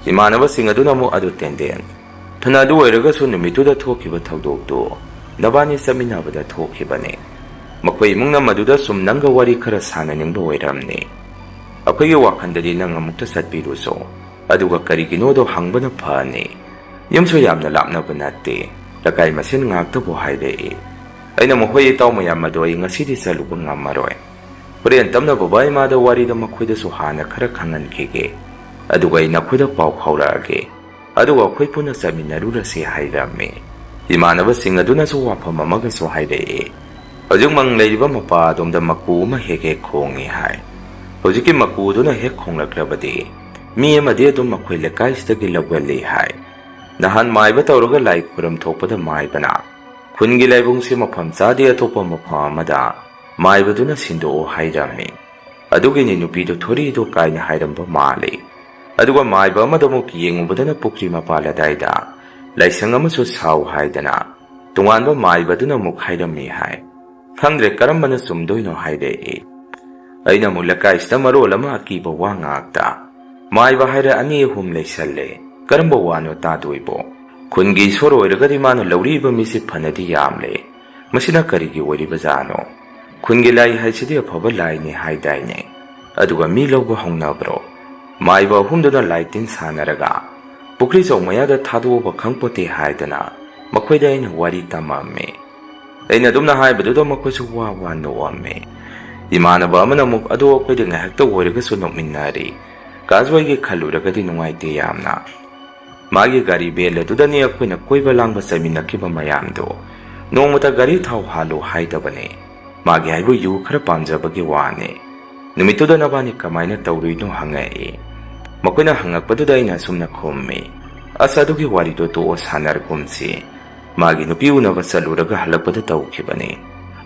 ꯏꯃꯥꯟꯅꯕꯁꯤꯡ ꯑꯗꯨꯅ ꯑꯃꯨꯛ, "ꯑꯗꯨ ꯇꯦꯟꯗꯦꯟ, ꯐꯅ ꯑꯗꯨ ꯑꯣꯏꯔꯒꯁꯨ ꯅꯨꯃꯤꯠꯇꯨꯗ ꯊꯣꯛꯈꯤꯕ ꯊꯧꯗꯣꯛꯇꯨ ꯅꯕꯥꯅꯤ ꯆꯠꯃꯤꯟꯅꯕꯗ ꯊꯣꯛꯈꯤꯕꯅꯦ꯫ ꯃꯈꯣꯏ ꯏꯃꯨꯡꯅ ꯃꯗꯨꯗ ꯁꯨꯝ ꯅꯪꯒ ꯋꯥꯔꯤ ꯈꯔ ꯁꯥꯟꯅꯅꯤꯡꯕ ꯑꯣꯏꯔꯝꯅꯤ꯫ ꯑꯩꯈꯣꯏꯒꯤ ꯋꯥꯈꯜꯗꯗꯤ ꯅꯪ ꯑꯃꯨꯛꯇ ꯆꯠꯄꯤꯔꯨꯁꯣ, ꯑꯗꯨꯒ ꯀꯔꯤꯒꯤꯅꯣꯗꯣ ꯍꯪꯕꯅ ꯐꯅꯤ꯫ ꯌꯨꯝꯁꯨ ꯌꯥꯝꯅ ꯂꯥꯞꯅꯕ ꯅꯠꯇꯦ, ꯂꯩꯀꯥꯏ ꯃꯁꯦꯟ ꯉꯥꯛꯇꯕꯨ ꯍꯥꯏꯔꯛꯏ"꯫ ꯑꯩꯅ, "ꯃꯈꯣꯏ ꯏꯇꯥꯎ ꯃꯌꯥꯝ ꯑꯗꯣ ꯑꯩ ꯉꯁꯤꯗꯤ ꯆꯠꯂꯨꯕ ꯉꯝꯃꯔꯣꯏ꯫ ꯍꯣꯔꯦꯟ ꯇꯞꯅ ꯕꯕꯥ ꯏꯃꯥꯗ ꯋꯥꯔꯤꯗ ꯃꯈꯣꯏꯗꯁꯨ ꯍꯥꯟꯅ ꯈꯔ ꯈꯪꯍꯟꯈꯤꯒꯦ꯫ ꯑꯗꯨꯒ ꯑꯩ ꯅꯈꯣꯏꯗ ꯄꯥꯎ ꯐꯥꯎꯔꯛꯑꯒꯦ꯫ ꯑꯗꯨꯒ ꯑꯩꯈꯣꯏ ꯄꯨꯟꯅ ꯆꯠꯃꯤꯟꯅꯔꯨꯔꯁꯤ" ꯍꯥꯏꯔꯝꯃꯤ꯫ ꯏꯃꯥꯟꯅꯕꯁꯤꯡ ꯑꯗꯨꯅꯁꯨ ꯋꯥꯐꯝ ꯑꯃꯒꯁꯨ ꯍꯥꯏꯔꯛꯏ꯫ ꯍꯧꯖꯤꯛ ꯃꯪ ꯂꯩꯔꯤꯕ ꯃꯄꯥ ꯑꯗꯣꯝꯗ ꯃꯀꯨ ꯑꯃ ꯍꯦꯛ ꯍꯦꯛ ꯈꯣꯡꯏ ꯍꯥꯏ꯫ ꯍꯧꯖꯤꯛꯀꯤ ꯃꯀꯨꯗꯨꯅ ꯍꯦꯛ ꯈꯣꯡꯂꯛꯂꯕꯗꯤ ꯃꯤ ꯑꯃꯗꯤ ꯑꯗꯨꯝ ꯃꯈꯣꯏ ꯂꯩꯀꯥꯏꯁꯤꯗꯒꯤ ꯂꯧꯒꯜꯂꯤ ꯍꯥꯏ꯫ ꯅꯍꯥꯟ ꯃꯥꯏꯕ ꯇꯧꯔꯒ ꯂꯥꯏ ꯈꯨꯔꯝ ꯊꯣꯛꯄꯗ ꯃꯥꯏꯕꯅ, "ꯈꯨꯟꯒꯤ ꯂꯥꯏꯕꯨꯡꯁꯤ ꯃꯐꯝ ꯆꯥꯗꯦ, ꯑꯇꯣꯞꯄ ꯃꯐꯝ ꯑꯃꯗ ꯃꯥꯏꯕꯗꯨꯅ ꯁꯤꯟꯗꯣꯛꯑꯣ" ꯍꯥꯏꯔꯝꯃꯤ꯫ ꯑꯗꯨꯒꯤꯅꯤ ꯅꯨꯄꯤꯗꯨ ꯊꯣꯔꯤꯗꯨ ꯀꯥꯏꯅ ꯍꯥꯏꯔꯝꯕ ꯃꯥꯜꯂꯤ꯫ ꯑꯗꯨꯒ ꯃꯥꯏꯕ ꯑꯃꯗ ꯑꯃꯨꯛ ꯌꯦꯡꯉꯨꯕꯗꯅ ꯄꯨꯈ꯭ꯔꯤ ꯃꯄꯥꯜ ꯑꯗꯥꯏꯗ ꯂꯥꯏꯁꯪ ꯑꯃꯁꯨ ꯁꯥꯎ ꯍꯥꯏꯗꯅ ꯇꯣꯉꯥꯟꯕ ꯃꯥꯏꯕꯗꯨꯅ ꯑꯃꯨꯛ ꯍꯥꯏꯔꯝꯃꯤ ꯍꯥꯏ꯫ ꯈꯪꯗ꯭ꯔꯦ ꯀꯔꯝꯕꯅ ꯆꯨꯝꯗꯣꯏꯅꯣ ꯍꯥꯏꯔꯛꯏ꯫ ꯑꯩꯅ ꯑꯃꯨꯛ ꯂꯩꯀꯥꯏꯁꯤꯗ ꯃꯔꯣꯜ ꯑꯃ ꯑꯀꯤꯕ ꯋꯥ ꯉꯥꯛꯇ꯫ ꯃꯥꯏꯕ ꯍꯥꯏꯔ ꯑꯅꯤ ꯑꯍꯨꯝ ꯂꯩꯁꯜꯂꯦ꯫ ꯀꯔꯝꯕ ꯋꯥꯅꯣ ꯇꯥꯗꯣꯏꯕꯣ? ꯈꯨꯟꯒꯤ ꯏꯁꯣꯔ ꯑꯣꯏꯔꯒꯗꯤ ꯃꯥꯅ ꯂꯧꯔꯤꯕ ꯃꯤꯁꯤ ꯐꯅꯗꯤ ꯌꯥꯝꯂꯦ꯫ ꯃꯁꯤꯅ ꯀꯔꯤꯒꯤ ꯑꯣꯏꯔꯤꯕꯖꯥꯠꯅꯣ? ꯈꯨꯟꯒꯤ ꯂꯥꯏ ꯍꯥꯏꯁꯤꯗꯤ ꯑꯐꯕ ꯂꯥꯏꯅꯤ ꯍꯥꯏꯗꯥꯏꯅꯦ? ꯑꯗꯨꯒ ꯃꯤ ꯂꯧꯕ ꯍꯧꯅꯕ꯭ꯔꯣ? ꯃꯥꯏꯕ ꯑꯍꯨꯝꯗꯨꯅ ꯂꯥꯏ ꯇꯤꯟ ꯁꯥꯟꯅꯔꯒ ꯄꯨꯈ꯭ꯔꯤ ꯆꯧ ꯃꯌꯥꯗ ꯊꯥꯗꯣꯛꯑꯕ ꯈꯪꯄꯣꯠꯇꯦ ꯍꯥꯏꯗꯅ ꯃꯈꯣꯏꯗ ꯑꯩꯅ ꯋꯥꯔꯤ ꯇꯝꯃꯝꯃꯤ꯫ ꯑꯩꯅ ꯑꯗꯨꯝꯅ ꯍꯥꯏꯕꯗꯨꯗ ꯃꯈꯣꯏꯁꯨ ꯋꯥ ꯋꯥ ꯅꯣꯛꯑꯝꯃꯤ꯫ ꯏꯃꯥꯟꯅꯕ ꯑꯃꯅ ꯑꯃꯨꯛ, "ꯑꯗꯣ ꯑꯩꯈꯣꯏꯗꯤ ꯉꯥꯏꯍꯥꯛꯇ ꯑꯣꯏꯔꯒꯁꯨ ꯅꯣꯛꯃꯤꯟꯅꯔꯤ꯫ ꯀꯥꯖꯣꯏꯒꯤ ꯈꯜꯂꯨꯔꯒꯗꯤ ꯅꯨꯡꯉꯥꯏꯇꯦ ꯌꯥꯝꯅ꯫ ꯃꯥꯒꯤ ꯒꯥꯔꯤ ꯚꯦꯟ ꯑꯗꯨꯗꯅꯤ ꯑꯩꯈꯣꯏꯅ ꯀꯣꯏꯕ ꯂꯥꯡꯕ ꯆꯠꯃꯤꯟꯅꯈꯤꯕ ꯃꯌꯥꯝꯗꯣ꯫ ꯅꯣꯡꯃꯇ ꯒꯥꯔꯤ ꯊꯥꯎ ꯍꯥꯜꯂꯨ ꯍꯥꯏꯗꯕꯅꯦ꯫ ꯃꯥꯒꯤ ꯍꯥꯏꯕꯨ ꯌꯨ ꯈꯔ ꯄꯥꯝꯖꯕꯒꯤ ꯋꯥꯅꯦ꯫ ꯅꯨꯃꯤꯠꯇꯨꯗ ꯅꯕꯥꯅꯤ ꯀꯃꯥꯏꯅ ꯇꯧꯔꯨꯏꯅꯣ?" ꯍꯪꯉꯛꯏ꯫ ꯃꯈꯣꯏꯅ ꯍꯪꯉꯛꯄꯗꯨꯗ ꯑꯩꯅ ꯑꯁꯨꯝꯅ ꯈꯨꯝꯃꯤ, "ꯑꯁ, ꯑꯗꯨꯒꯤ ꯋꯥꯔꯤꯗꯣ ꯇꯣꯛꯑꯣ, ꯁꯥꯟꯅꯔꯒꯨꯝꯁꯤ꯫ ꯃꯥꯒꯤ ꯅꯨꯄꯤ ꯎꯅꯕ ꯆꯠꯂꯨꯔꯒ ꯍꯜꯂꯛꯄꯗ ꯇꯧꯈꯤꯕꯅꯤ꯫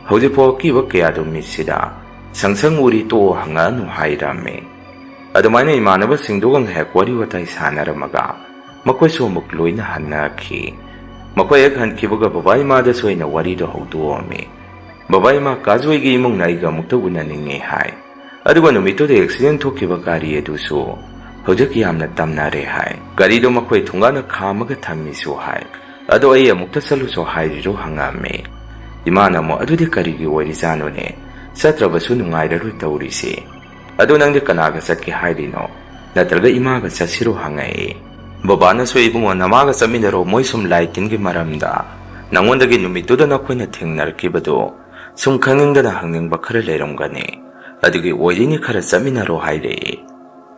ꯍꯧꯖꯤꯛꯐꯥꯎ ꯑꯀꯤꯕ ꯀꯌꯥꯗꯣ ꯃꯤꯠꯁꯤꯗ ꯁꯪ ꯁꯪ ꯎꯔꯤ, ꯇꯣꯛꯑꯣ, ꯍꯪꯉꯛꯑꯅꯨ" ꯍꯥꯏꯔꯝꯃꯤ꯫ ꯑꯗꯨꯃꯥꯏꯅ ꯏꯃꯥꯟꯅꯕꯁꯤꯡꯗꯨꯒ ꯉꯥꯏꯍꯥꯛ ꯋꯥꯔꯤ ꯋꯥꯇꯥꯏ ꯁꯥꯟꯅꯔꯝꯃꯒ ꯃꯈꯣꯏꯁꯨ ꯑꯃꯨꯛ ꯂꯣꯏꯅ ꯍꯟꯅꯈꯤ꯫ ꯃꯈꯣꯏ ꯍꯦꯛ ꯍꯟꯈꯤꯕꯒ ꯕꯕꯥ ꯏꯃꯥꯗꯁꯨ ꯑꯩꯅ ꯋꯥꯔꯤꯗꯣ ꯍꯧꯗꯣꯛꯑꯝꯃꯤ꯫ ꯕꯕꯥ ꯏꯃꯥ ꯀꯥꯖꯣꯏꯒꯤ ꯏꯃꯨꯡꯅ ꯑꯩꯒ ꯑꯃꯨꯛꯇ ꯎꯅꯅꯤꯡꯉꯤ ꯍꯥꯏ꯫ ꯑꯗꯨꯒ ꯅꯨꯃꯤꯠꯇꯨꯗ ꯑꯦꯛꯁꯤꯗꯦꯟ ꯊꯣꯛꯈꯤꯕ ꯒꯥꯔꯤ ꯑꯗꯨꯁꯨ ꯍꯧꯖꯤꯛ ꯌꯥꯝꯅ ꯇꯝꯅꯔꯦ ꯍꯥꯏ꯫ ꯒꯥꯔꯤꯗꯣ ꯃꯈꯣꯏ ꯊꯣꯡꯒꯥꯟꯗ ꯈꯥꯝꯃꯒ ꯊꯝꯃꯤꯁꯨ ꯍꯥꯏ꯫ "ꯑꯗꯣ ꯑꯩ ꯑꯃꯨꯛꯇ ꯆꯠꯂꯨꯁꯣ ꯍꯥꯏꯔꯤꯔꯣ?" ꯍꯪꯉꯝꯃꯤ꯫ ꯏꯃꯥꯅ ꯑꯃꯨꯛ, "ꯑꯗꯨꯗꯤ ꯀꯔꯤꯒꯤ ꯑꯣꯏꯔꯤꯖꯥꯠꯅꯣꯅꯦ? ꯆꯠꯇ꯭ꯔꯕꯁꯨ ꯅꯨꯡꯉꯥꯏꯔꯔꯣꯏ ꯇꯧꯔꯤꯁꯦ꯫ ꯑꯗꯣ ꯅꯪꯗꯤ ꯀꯅꯥꯒ ꯆꯠꯀꯦ ꯍꯥꯏꯔꯤꯅꯣ? ꯅꯠꯇ꯭ꯔꯒ ꯏꯃꯥꯒ ꯆꯠꯁꯤꯔꯣ?" ꯍꯪꯉꯛꯏ꯫ ꯕꯕꯥꯅꯁꯨ, "ꯏꯕꯨꯡꯉꯣ, ꯅꯃꯥꯒ ꯆꯠꯃꯤꯟꯅꯔꯣ, ꯃꯣꯏ ꯁꯨꯝ ꯂꯥꯏ ꯇꯤꯟꯒꯤ ꯃꯔꯝꯗ ꯅꯉꯣꯟꯗꯒꯤ ꯅꯨꯃꯤꯠꯇꯨꯗ ꯅꯈꯣꯏꯅ ꯊꯦꯡꯅꯔꯛꯈꯤꯕꯗꯣ ꯁꯨꯝ ꯈꯪꯅꯤꯡꯗꯅ ꯍꯪꯅꯤꯡꯕ ꯈꯔ ꯂꯩꯔꯝꯒꯅꯤ꯫ ꯑꯗꯨꯒꯤ ꯑꯣꯏꯗꯣꯏꯅꯤ, ꯈꯔ ꯆꯠꯃꯤꯟꯅꯔꯣ" ꯍꯥꯏꯔꯛꯏ꯫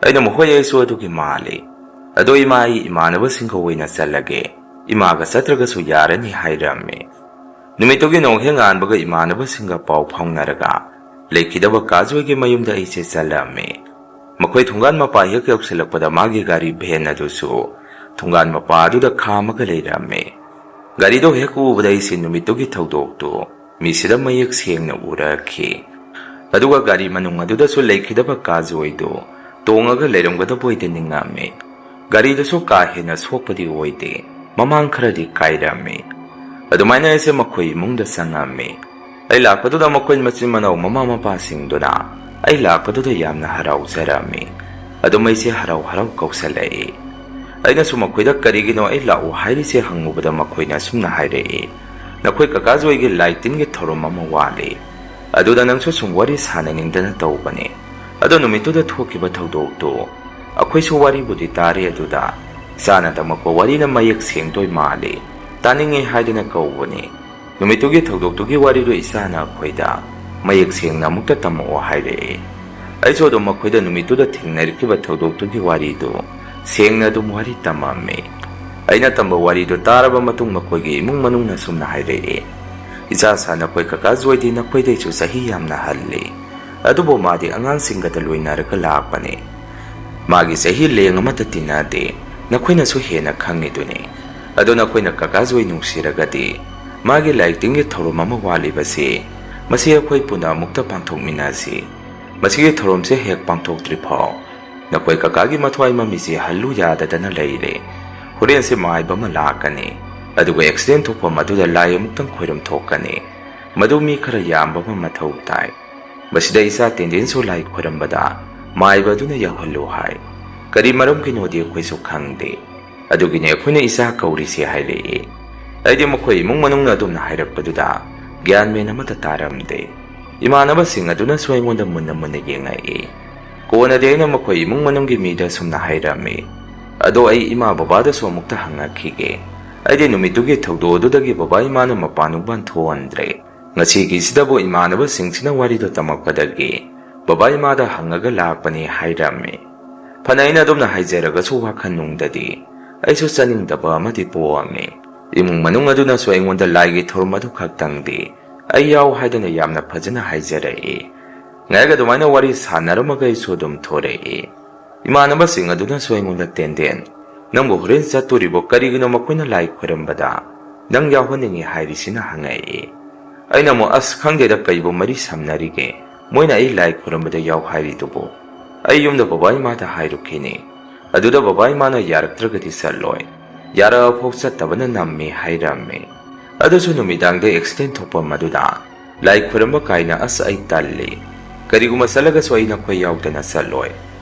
ꯑꯩꯅ, "ꯃꯈꯣꯏ ꯑꯩꯁꯨ ꯑꯗꯨꯒꯤ ꯃꯥꯜꯂꯤ꯫ ꯑꯗꯣ ꯏꯃꯥ, ꯑꯩ ꯏꯃꯥꯟꯅꯕꯁꯤꯡꯒ ꯑꯣꯏꯅ ꯆꯠꯂꯒꯦ꯫ ꯏꯃꯥꯒ ꯆꯠꯇ꯭ꯔꯒꯁꯨ ꯌꯥꯔꯅꯤ" ꯍꯥꯏꯔꯝꯃꯤ꯫ ꯅꯨꯃꯤꯠꯇꯨꯒꯤ ꯅꯣꯡ ꯍꯦꯛ ꯉꯥꯟꯕꯒ ꯏꯃꯥꯟꯅꯕꯁꯤꯡꯒ ꯄꯥꯎ ꯐꯥꯎꯅꯔꯒ ꯂꯩꯈꯤꯗꯕ ꯀꯥꯖꯣꯏꯒꯤ ꯃꯌꯨꯝꯗ ꯑꯩꯁꯦ ꯆꯠꯂꯝꯃꯤ꯫ ꯃꯈꯣꯏ ꯊꯣꯡꯒꯥꯟ ꯃꯄꯥ ꯍꯦꯛ ꯌꯧꯁꯤꯜꯂꯛꯄꯗ ꯃꯥꯒꯤ ꯒꯥꯔꯤ ꯚꯦꯟ ꯑꯗꯨꯁꯨ ꯊꯣꯡꯒꯥꯟ ꯃꯄꯥ ꯑꯗꯨꯗ ꯈꯥꯝꯃꯒ ꯂꯩꯔꯝꯃꯤ꯫ ꯒꯥꯔꯤꯗꯣ ꯍꯦꯛ ꯎꯕꯗ ꯑꯩꯁꯦ ꯅꯨꯃꯤꯠꯇꯨꯒꯤ ꯊꯧꯗꯣꯛꯇꯨ ꯃꯤꯁꯤꯗ ꯃꯌꯦꯛ ꯁꯦꯡꯅ ꯎꯔꯛꯈꯤ꯫ ꯑꯗꯨꯒ ꯒꯥꯔꯤ ꯃꯅꯨꯡ ꯑꯗꯨꯗꯁꯨ ꯂꯩꯈꯤꯗꯕ ꯀꯥꯖꯣꯏꯗꯨ ꯇꯣꯡꯉꯒ ꯂꯩꯔꯝꯒꯗꯕ ꯑꯣꯏꯗ ꯅꯤꯡꯉꯝꯃꯤ꯫ ꯒꯥꯔꯤꯗꯨꯁꯨ ꯀꯥ ꯍꯦꯟꯅ ꯁꯣꯛꯄꯗꯤ ꯑꯣꯏꯗꯦ, ꯃꯃꯥꯡ ꯈꯔꯗꯤ ꯀꯥꯏꯔꯝꯃꯤ꯫ ꯑꯗꯨꯃꯥꯏꯅ ꯑꯩꯁꯦ ꯃꯈꯣꯏ ꯏꯃꯨꯡꯗ ꯆꯪꯉꯝꯃꯤ꯫ ꯑꯩ ꯂꯥꯛꯄꯗꯨꯗ ꯃꯈꯣꯏ ꯃꯆꯤꯟ ꯃꯅꯥꯎ ꯃꯃꯥ ꯃꯄꯥꯁꯤꯡꯗꯨꯅ ꯑꯩ ꯂꯥꯛꯄꯗꯨꯗ ꯌꯥꯝꯅ ꯍꯔꯥꯎꯖꯔꯝꯃꯤ꯫ ꯑꯗꯨꯝ ꯑꯩꯁꯦ ꯍꯔꯥꯎ ꯍꯔꯥꯎ ꯀꯧꯁꯜꯂꯛꯏ꯫ ꯑꯩꯅꯁꯨ ꯃꯈꯣꯏꯗ "ꯀꯔꯤꯒꯤꯅꯣ ꯑꯩ ꯂꯥꯛꯎ ꯍꯥꯏꯔꯤꯁꯦ?" ꯍꯪꯉꯨꯕꯗ ꯃꯈꯣꯏꯅ ꯑꯁꯨꯝꯅ ꯍꯥꯏꯔꯛꯏ, "ꯅꯈꯣꯏ ꯀꯀꯥ ꯖꯣꯏꯒꯤ ꯂꯥꯏ ꯇꯤꯟꯒꯤ ꯊꯧꯔꯝ ꯑꯃ ꯋꯥꯠꯂꯤ, ꯑꯗꯨꯗ ꯅꯪꯁꯨ ꯁꯨꯝ ꯋꯥꯔꯤ ꯁꯥꯟꯅꯅꯤꯡꯗꯅ ꯇꯧꯕꯅꯤ꯫ ꯑꯗꯣ ꯅꯨꯃꯤꯠꯇꯨꯗ ꯊꯣꯛꯈꯤꯕ ꯊꯧꯗꯣꯛꯇꯨ ꯑꯩꯈꯣꯏꯁꯨ ꯋꯥꯔꯤꯕꯨꯗꯤ ꯇꯥꯔꯦ, ꯑꯗꯨꯗ ꯏꯆꯥꯅ ꯇꯝꯃꯛꯄ ꯋꯥꯔꯤꯅ ꯃꯌꯦꯛ ꯁꯦꯡꯗꯣꯏ ꯃꯥꯜꯂꯤ, ꯇꯥꯅꯤꯡꯉꯤ ꯍꯥꯏꯗꯅ ꯀꯧꯕꯅꯤ꯫ ꯅꯨꯃꯤꯠꯇꯨꯒꯤ ꯊꯧꯗꯣꯛꯇꯨꯒꯤ ꯋꯥꯔꯤꯗꯨ ꯏꯆꯥꯅ ꯑꯩꯈꯣꯏꯗ ꯃꯌꯦꯛ ꯁꯦꯡꯅ ꯑꯃꯨꯛꯇ ꯇꯝꯃꯛꯑꯣ" ꯍꯥꯏꯔꯛꯏ꯫ ꯑꯩꯁꯨ ꯑꯗꯨꯝ ꯃꯈꯣꯏꯗ ꯅꯨꯃꯤꯠꯇꯨꯗ ꯊꯦꯡꯅꯔꯛꯈꯤꯕ ꯊꯧꯗꯣꯛꯇꯨꯒꯤ ꯋꯥꯔꯤꯗꯨ ꯁꯦꯡꯅ ꯑꯗꯨꯝ ꯋꯥꯔꯤ ꯇꯝꯃꯝꯃꯤ꯫ ꯑꯩꯅ ꯇꯝꯕ ꯋꯥꯔꯤꯗꯨ ꯇꯥꯔꯕ ꯃꯇꯨꯡ ꯃꯈꯣꯏꯒꯤ ꯏꯃꯨꯡ ꯃꯅꯨꯡꯅ ꯑꯁꯨꯝꯅ ꯍꯥꯏꯔꯛꯏ, "ꯏꯆꯥꯁꯥ, ꯅꯈꯣꯏ ꯀꯀꯥ ꯖꯣꯏꯗꯤ ꯅꯈꯣꯏꯗꯩꯁꯨ ꯆꯍꯤ ꯌꯥꯝꯅ ꯍꯜꯂꯤ, ꯑꯗꯨꯕꯨ ꯃꯥꯗꯤ ꯑꯉꯥꯡꯁꯤꯡꯒꯗ ꯂꯣꯏꯅꯔꯒ ꯂꯥꯛꯄꯅꯤ꯫ ꯃꯥꯒꯤ ꯆꯍꯤ ꯂꯦꯡ ꯑꯃꯠꯇ ꯇꯤꯟꯅꯗꯦ, ꯅꯈꯣꯏꯅꯁꯨ ꯍꯦꯟꯅ ꯈꯪꯉꯤꯗꯨꯅꯤ꯫ ꯑꯗꯣ ꯅꯈꯣꯏꯅ ꯀꯀꯥ ꯖꯣꯏ ꯅꯨꯡꯁꯤꯔꯒꯗꯤ ꯃꯥꯒꯤ ꯂꯥꯏ ꯇꯤꯟꯒꯤ ꯊꯧꯔꯝ ꯑꯃ ꯋꯥꯠꯂꯤꯕꯁꯤ, ꯃꯁꯤ ꯑꯩꯈꯣꯏ ꯄꯨꯟꯅ ꯑꯃꯨꯛꯇ ꯄꯥꯡꯊꯣꯛꯃꯤꯟꯅꯁꯤ꯫ ꯃꯁꯤꯒꯤ ꯊꯧꯔꯝꯁꯦ ꯍꯦꯛ ꯄꯥꯡꯊꯣꯛꯇ꯭ꯔꯤ ꯐꯥꯎ ꯅꯈꯣꯏ ꯀꯀꯥꯒꯤ ꯃꯊ꯭ꯋꯥꯏ ꯃꯃꯤꯠꯁꯤ ꯍꯜꯂꯨ ꯌꯥꯗꯗꯅ ꯂꯩꯔꯦ꯫ ꯍꯣꯔꯦꯟꯁꯦ ꯃꯥꯏꯕ ꯑꯃ ꯂꯥꯛꯀꯅꯤ, ꯑꯗꯨꯒ ꯑꯦꯛꯁꯤꯗꯦꯟ ꯊꯣꯛꯐꯝ ꯑꯗꯨꯗ ꯂꯥꯏ ꯑꯃꯨꯛꯇꯪ ꯈꯣꯏꯔꯝ ꯊꯣꯛꯀꯅꯤ꯫ ꯃꯗꯨ ꯃꯤ ꯈꯔ ꯌꯥꯝꯕ ꯑꯃ ꯃꯊꯧ ꯇꯥꯏ꯫ ꯃꯁꯤꯗ ꯏꯆꯥ ꯇꯦꯟꯗꯦꯟꯁꯨ ꯂꯥꯏ ꯈꯣꯏꯔꯝꯕꯗ ꯃꯥꯏꯕ ꯑꯗꯨꯅ ꯌꯥꯎꯍꯜꯂꯨ ꯍꯥꯏ꯫ ꯀꯔꯤ ꯃꯔꯝꯒꯤꯅꯣꯗꯤ ꯑꯩꯈꯣꯏꯁꯨ ꯈꯪꯗꯦ꯫ ꯑꯗꯨꯒꯤꯅꯦ ꯑꯩꯈꯣꯏꯅ ꯏꯆꯥ ꯀꯧꯔꯤꯁꯦ" ꯍꯥꯏꯔꯛꯏ꯫ ꯑꯩꯗꯤ ꯃꯈꯣꯏ ꯏꯃꯨꯡ ꯃꯅꯨꯡꯅ ꯑꯗꯨꯝꯅ ꯍꯥꯏꯔꯛꯄꯗꯨꯗ ꯒ꯭ꯌꯥꯟ ꯃꯦꯟ ꯑꯃꯠꯇ ꯇꯥꯔꯝꯗꯦ꯫ ꯏꯃꯥꯟꯅꯕꯁꯤꯡ ꯑꯗꯨꯅꯁꯨ ꯑꯩꯉꯣꯟꯗ ꯃꯨꯟꯅ ꯃꯨꯟꯅ ꯌꯦꯡꯉꯛꯏ꯫ ꯀꯣꯟꯅꯗꯤ ꯑꯩꯅ ꯃꯈꯣꯏ ꯏꯃꯨꯡ ꯃꯅꯨꯡꯒꯤ ꯃꯤꯗ ꯑꯁꯨꯝꯅ ꯍꯥꯏꯔꯝꯃꯤ, "ꯑꯗꯣ ꯑꯩ ꯏꯃꯥ ꯕꯕꯥꯗꯁꯨ ꯑꯃꯨꯛꯇ ꯍꯪꯉꯛꯈꯤꯒꯦ꯫ ꯑꯩꯗꯤ ꯅꯨꯃꯤꯠꯇꯨꯒꯤ ꯊꯧꯗꯣꯛ ꯑꯗꯨꯗꯒꯤ ꯕꯕꯥ ꯏꯃꯥꯅ ꯃꯄꯥꯟ ꯅꯨꯡꯄꯥꯟ ꯊꯣꯛꯍꯟꯗ꯭ꯔꯦ꯫ ꯉꯁꯤꯒꯤꯁꯤꯗꯕꯨ ꯏꯃꯥꯟꯅꯕꯁꯤꯡꯁꯤꯅ ꯋꯥꯔꯤꯗꯣ ꯇꯝꯃꯛꯄꯗꯒꯤ ꯕꯕꯥ ꯏꯃꯥꯗ ꯍꯪꯉꯒ ꯂꯥꯛꯄꯅꯤ" ꯍꯥꯏꯔꯝꯃꯤ꯫ ꯐꯅ ꯑꯩꯅ ꯑꯗꯨꯝꯅ ꯍꯥꯏꯖꯔꯒꯁꯨ ꯋꯥꯈꯜ ꯅꯨꯡꯗꯗꯤ ꯑꯩꯁꯨ ꯆꯥꯅꯤꯡꯗꯕ ꯑꯃꯗꯤ ꯄꯣꯛꯑꯝꯃꯤ꯫ ꯏꯃꯨꯡ ꯃꯅꯨꯡ ꯑꯗꯨꯅꯁꯨ ꯑꯩꯉꯣꯟꯗ ꯂꯥꯏꯒꯤ ꯊꯧꯔꯝ ꯑꯗꯨ ꯈꯛꯇꯪꯗꯤ ꯑꯩ ꯌꯥꯎ ꯍꯥꯏꯗꯅ ꯌꯥꯝꯅ ꯐꯖꯅ ꯍꯥꯏꯖꯔꯛꯏ꯫ ꯉꯥꯏꯍꯥꯛ ꯑꯗꯨꯃꯥꯏꯅ ꯋꯥꯔꯤ ꯁꯥꯟꯅꯔꯝꯃꯒ ꯑꯩꯁꯨ ꯑꯗꯨꯝ ꯊꯣꯔꯛꯏ꯫ ꯏꯃꯥꯟꯅꯕꯁꯤꯡ ꯑꯗꯨꯅꯁꯨ ꯑꯩꯉꯣꯟꯗ, "ꯇꯦꯟꯗꯦꯟ, ꯅꯪꯕꯨ ꯍꯣꯔꯦꯟ ꯆꯠꯇꯣꯔꯤꯕꯣ? ꯀꯔꯤꯒꯤꯅꯣ ꯃꯈꯣꯏꯅ ꯂꯥꯏ ꯈꯣꯏꯔꯝꯕꯗ ꯅꯪ ꯌꯥꯎꯍꯟꯅꯤꯡꯉꯤ ꯍꯥꯏꯔꯤꯁꯤꯅ?" ꯍꯪꯉꯛꯏ꯫ ꯑꯩꯅ ꯑꯃꯨꯛ, "ꯑꯁ, ꯈꯪꯗꯦꯗ, ꯀꯩꯕꯨ ꯃꯔꯤ ꯁꯝꯅꯔꯤꯒꯦ? ꯃꯣꯏꯅ ꯑꯩ ꯂꯥꯏ ꯈꯣꯏꯔꯝꯕꯗ ꯌꯥꯎ ꯍꯥꯏꯔꯤꯗꯨꯕꯨ? ꯑꯩ ꯌꯨꯝꯗ ꯕꯕꯥ ꯏꯃꯥꯗ ꯍꯥꯏꯔꯨꯈꯤꯅꯤ꯫ ꯑꯗꯨꯗ ꯕꯕꯥ ꯏꯃꯥꯅ ꯌꯥꯔꯛꯇ꯭ꯔꯒꯗꯤ ꯆꯠꯂꯣꯏ꯫ ꯌꯥꯔꯛꯑꯐꯥꯎ ꯆꯠꯇꯕꯅ ꯅꯝꯃꯤ" ꯍꯥꯏꯔꯝꯃꯤ꯫ ꯑꯗꯨꯁꯨ ꯅꯨꯃꯤꯗꯥꯡꯗ ꯑꯦꯛꯁꯤꯗꯦꯟ ꯊꯣꯛꯐꯝ ꯑꯗꯨꯗ ꯂꯥꯏ ꯈꯣꯏꯔꯝꯕ ꯀꯥꯏꯅ, "ꯑꯁ, ꯑꯩ ꯇꯜꯂꯤ꯫ ꯀꯔꯤꯒꯨꯝꯕ ꯆꯠꯂꯒꯁꯨ ꯑꯩ ꯅꯈꯣꯏ ꯌꯥꯎꯗꯅ ꯆꯠꯂꯣꯏ꯫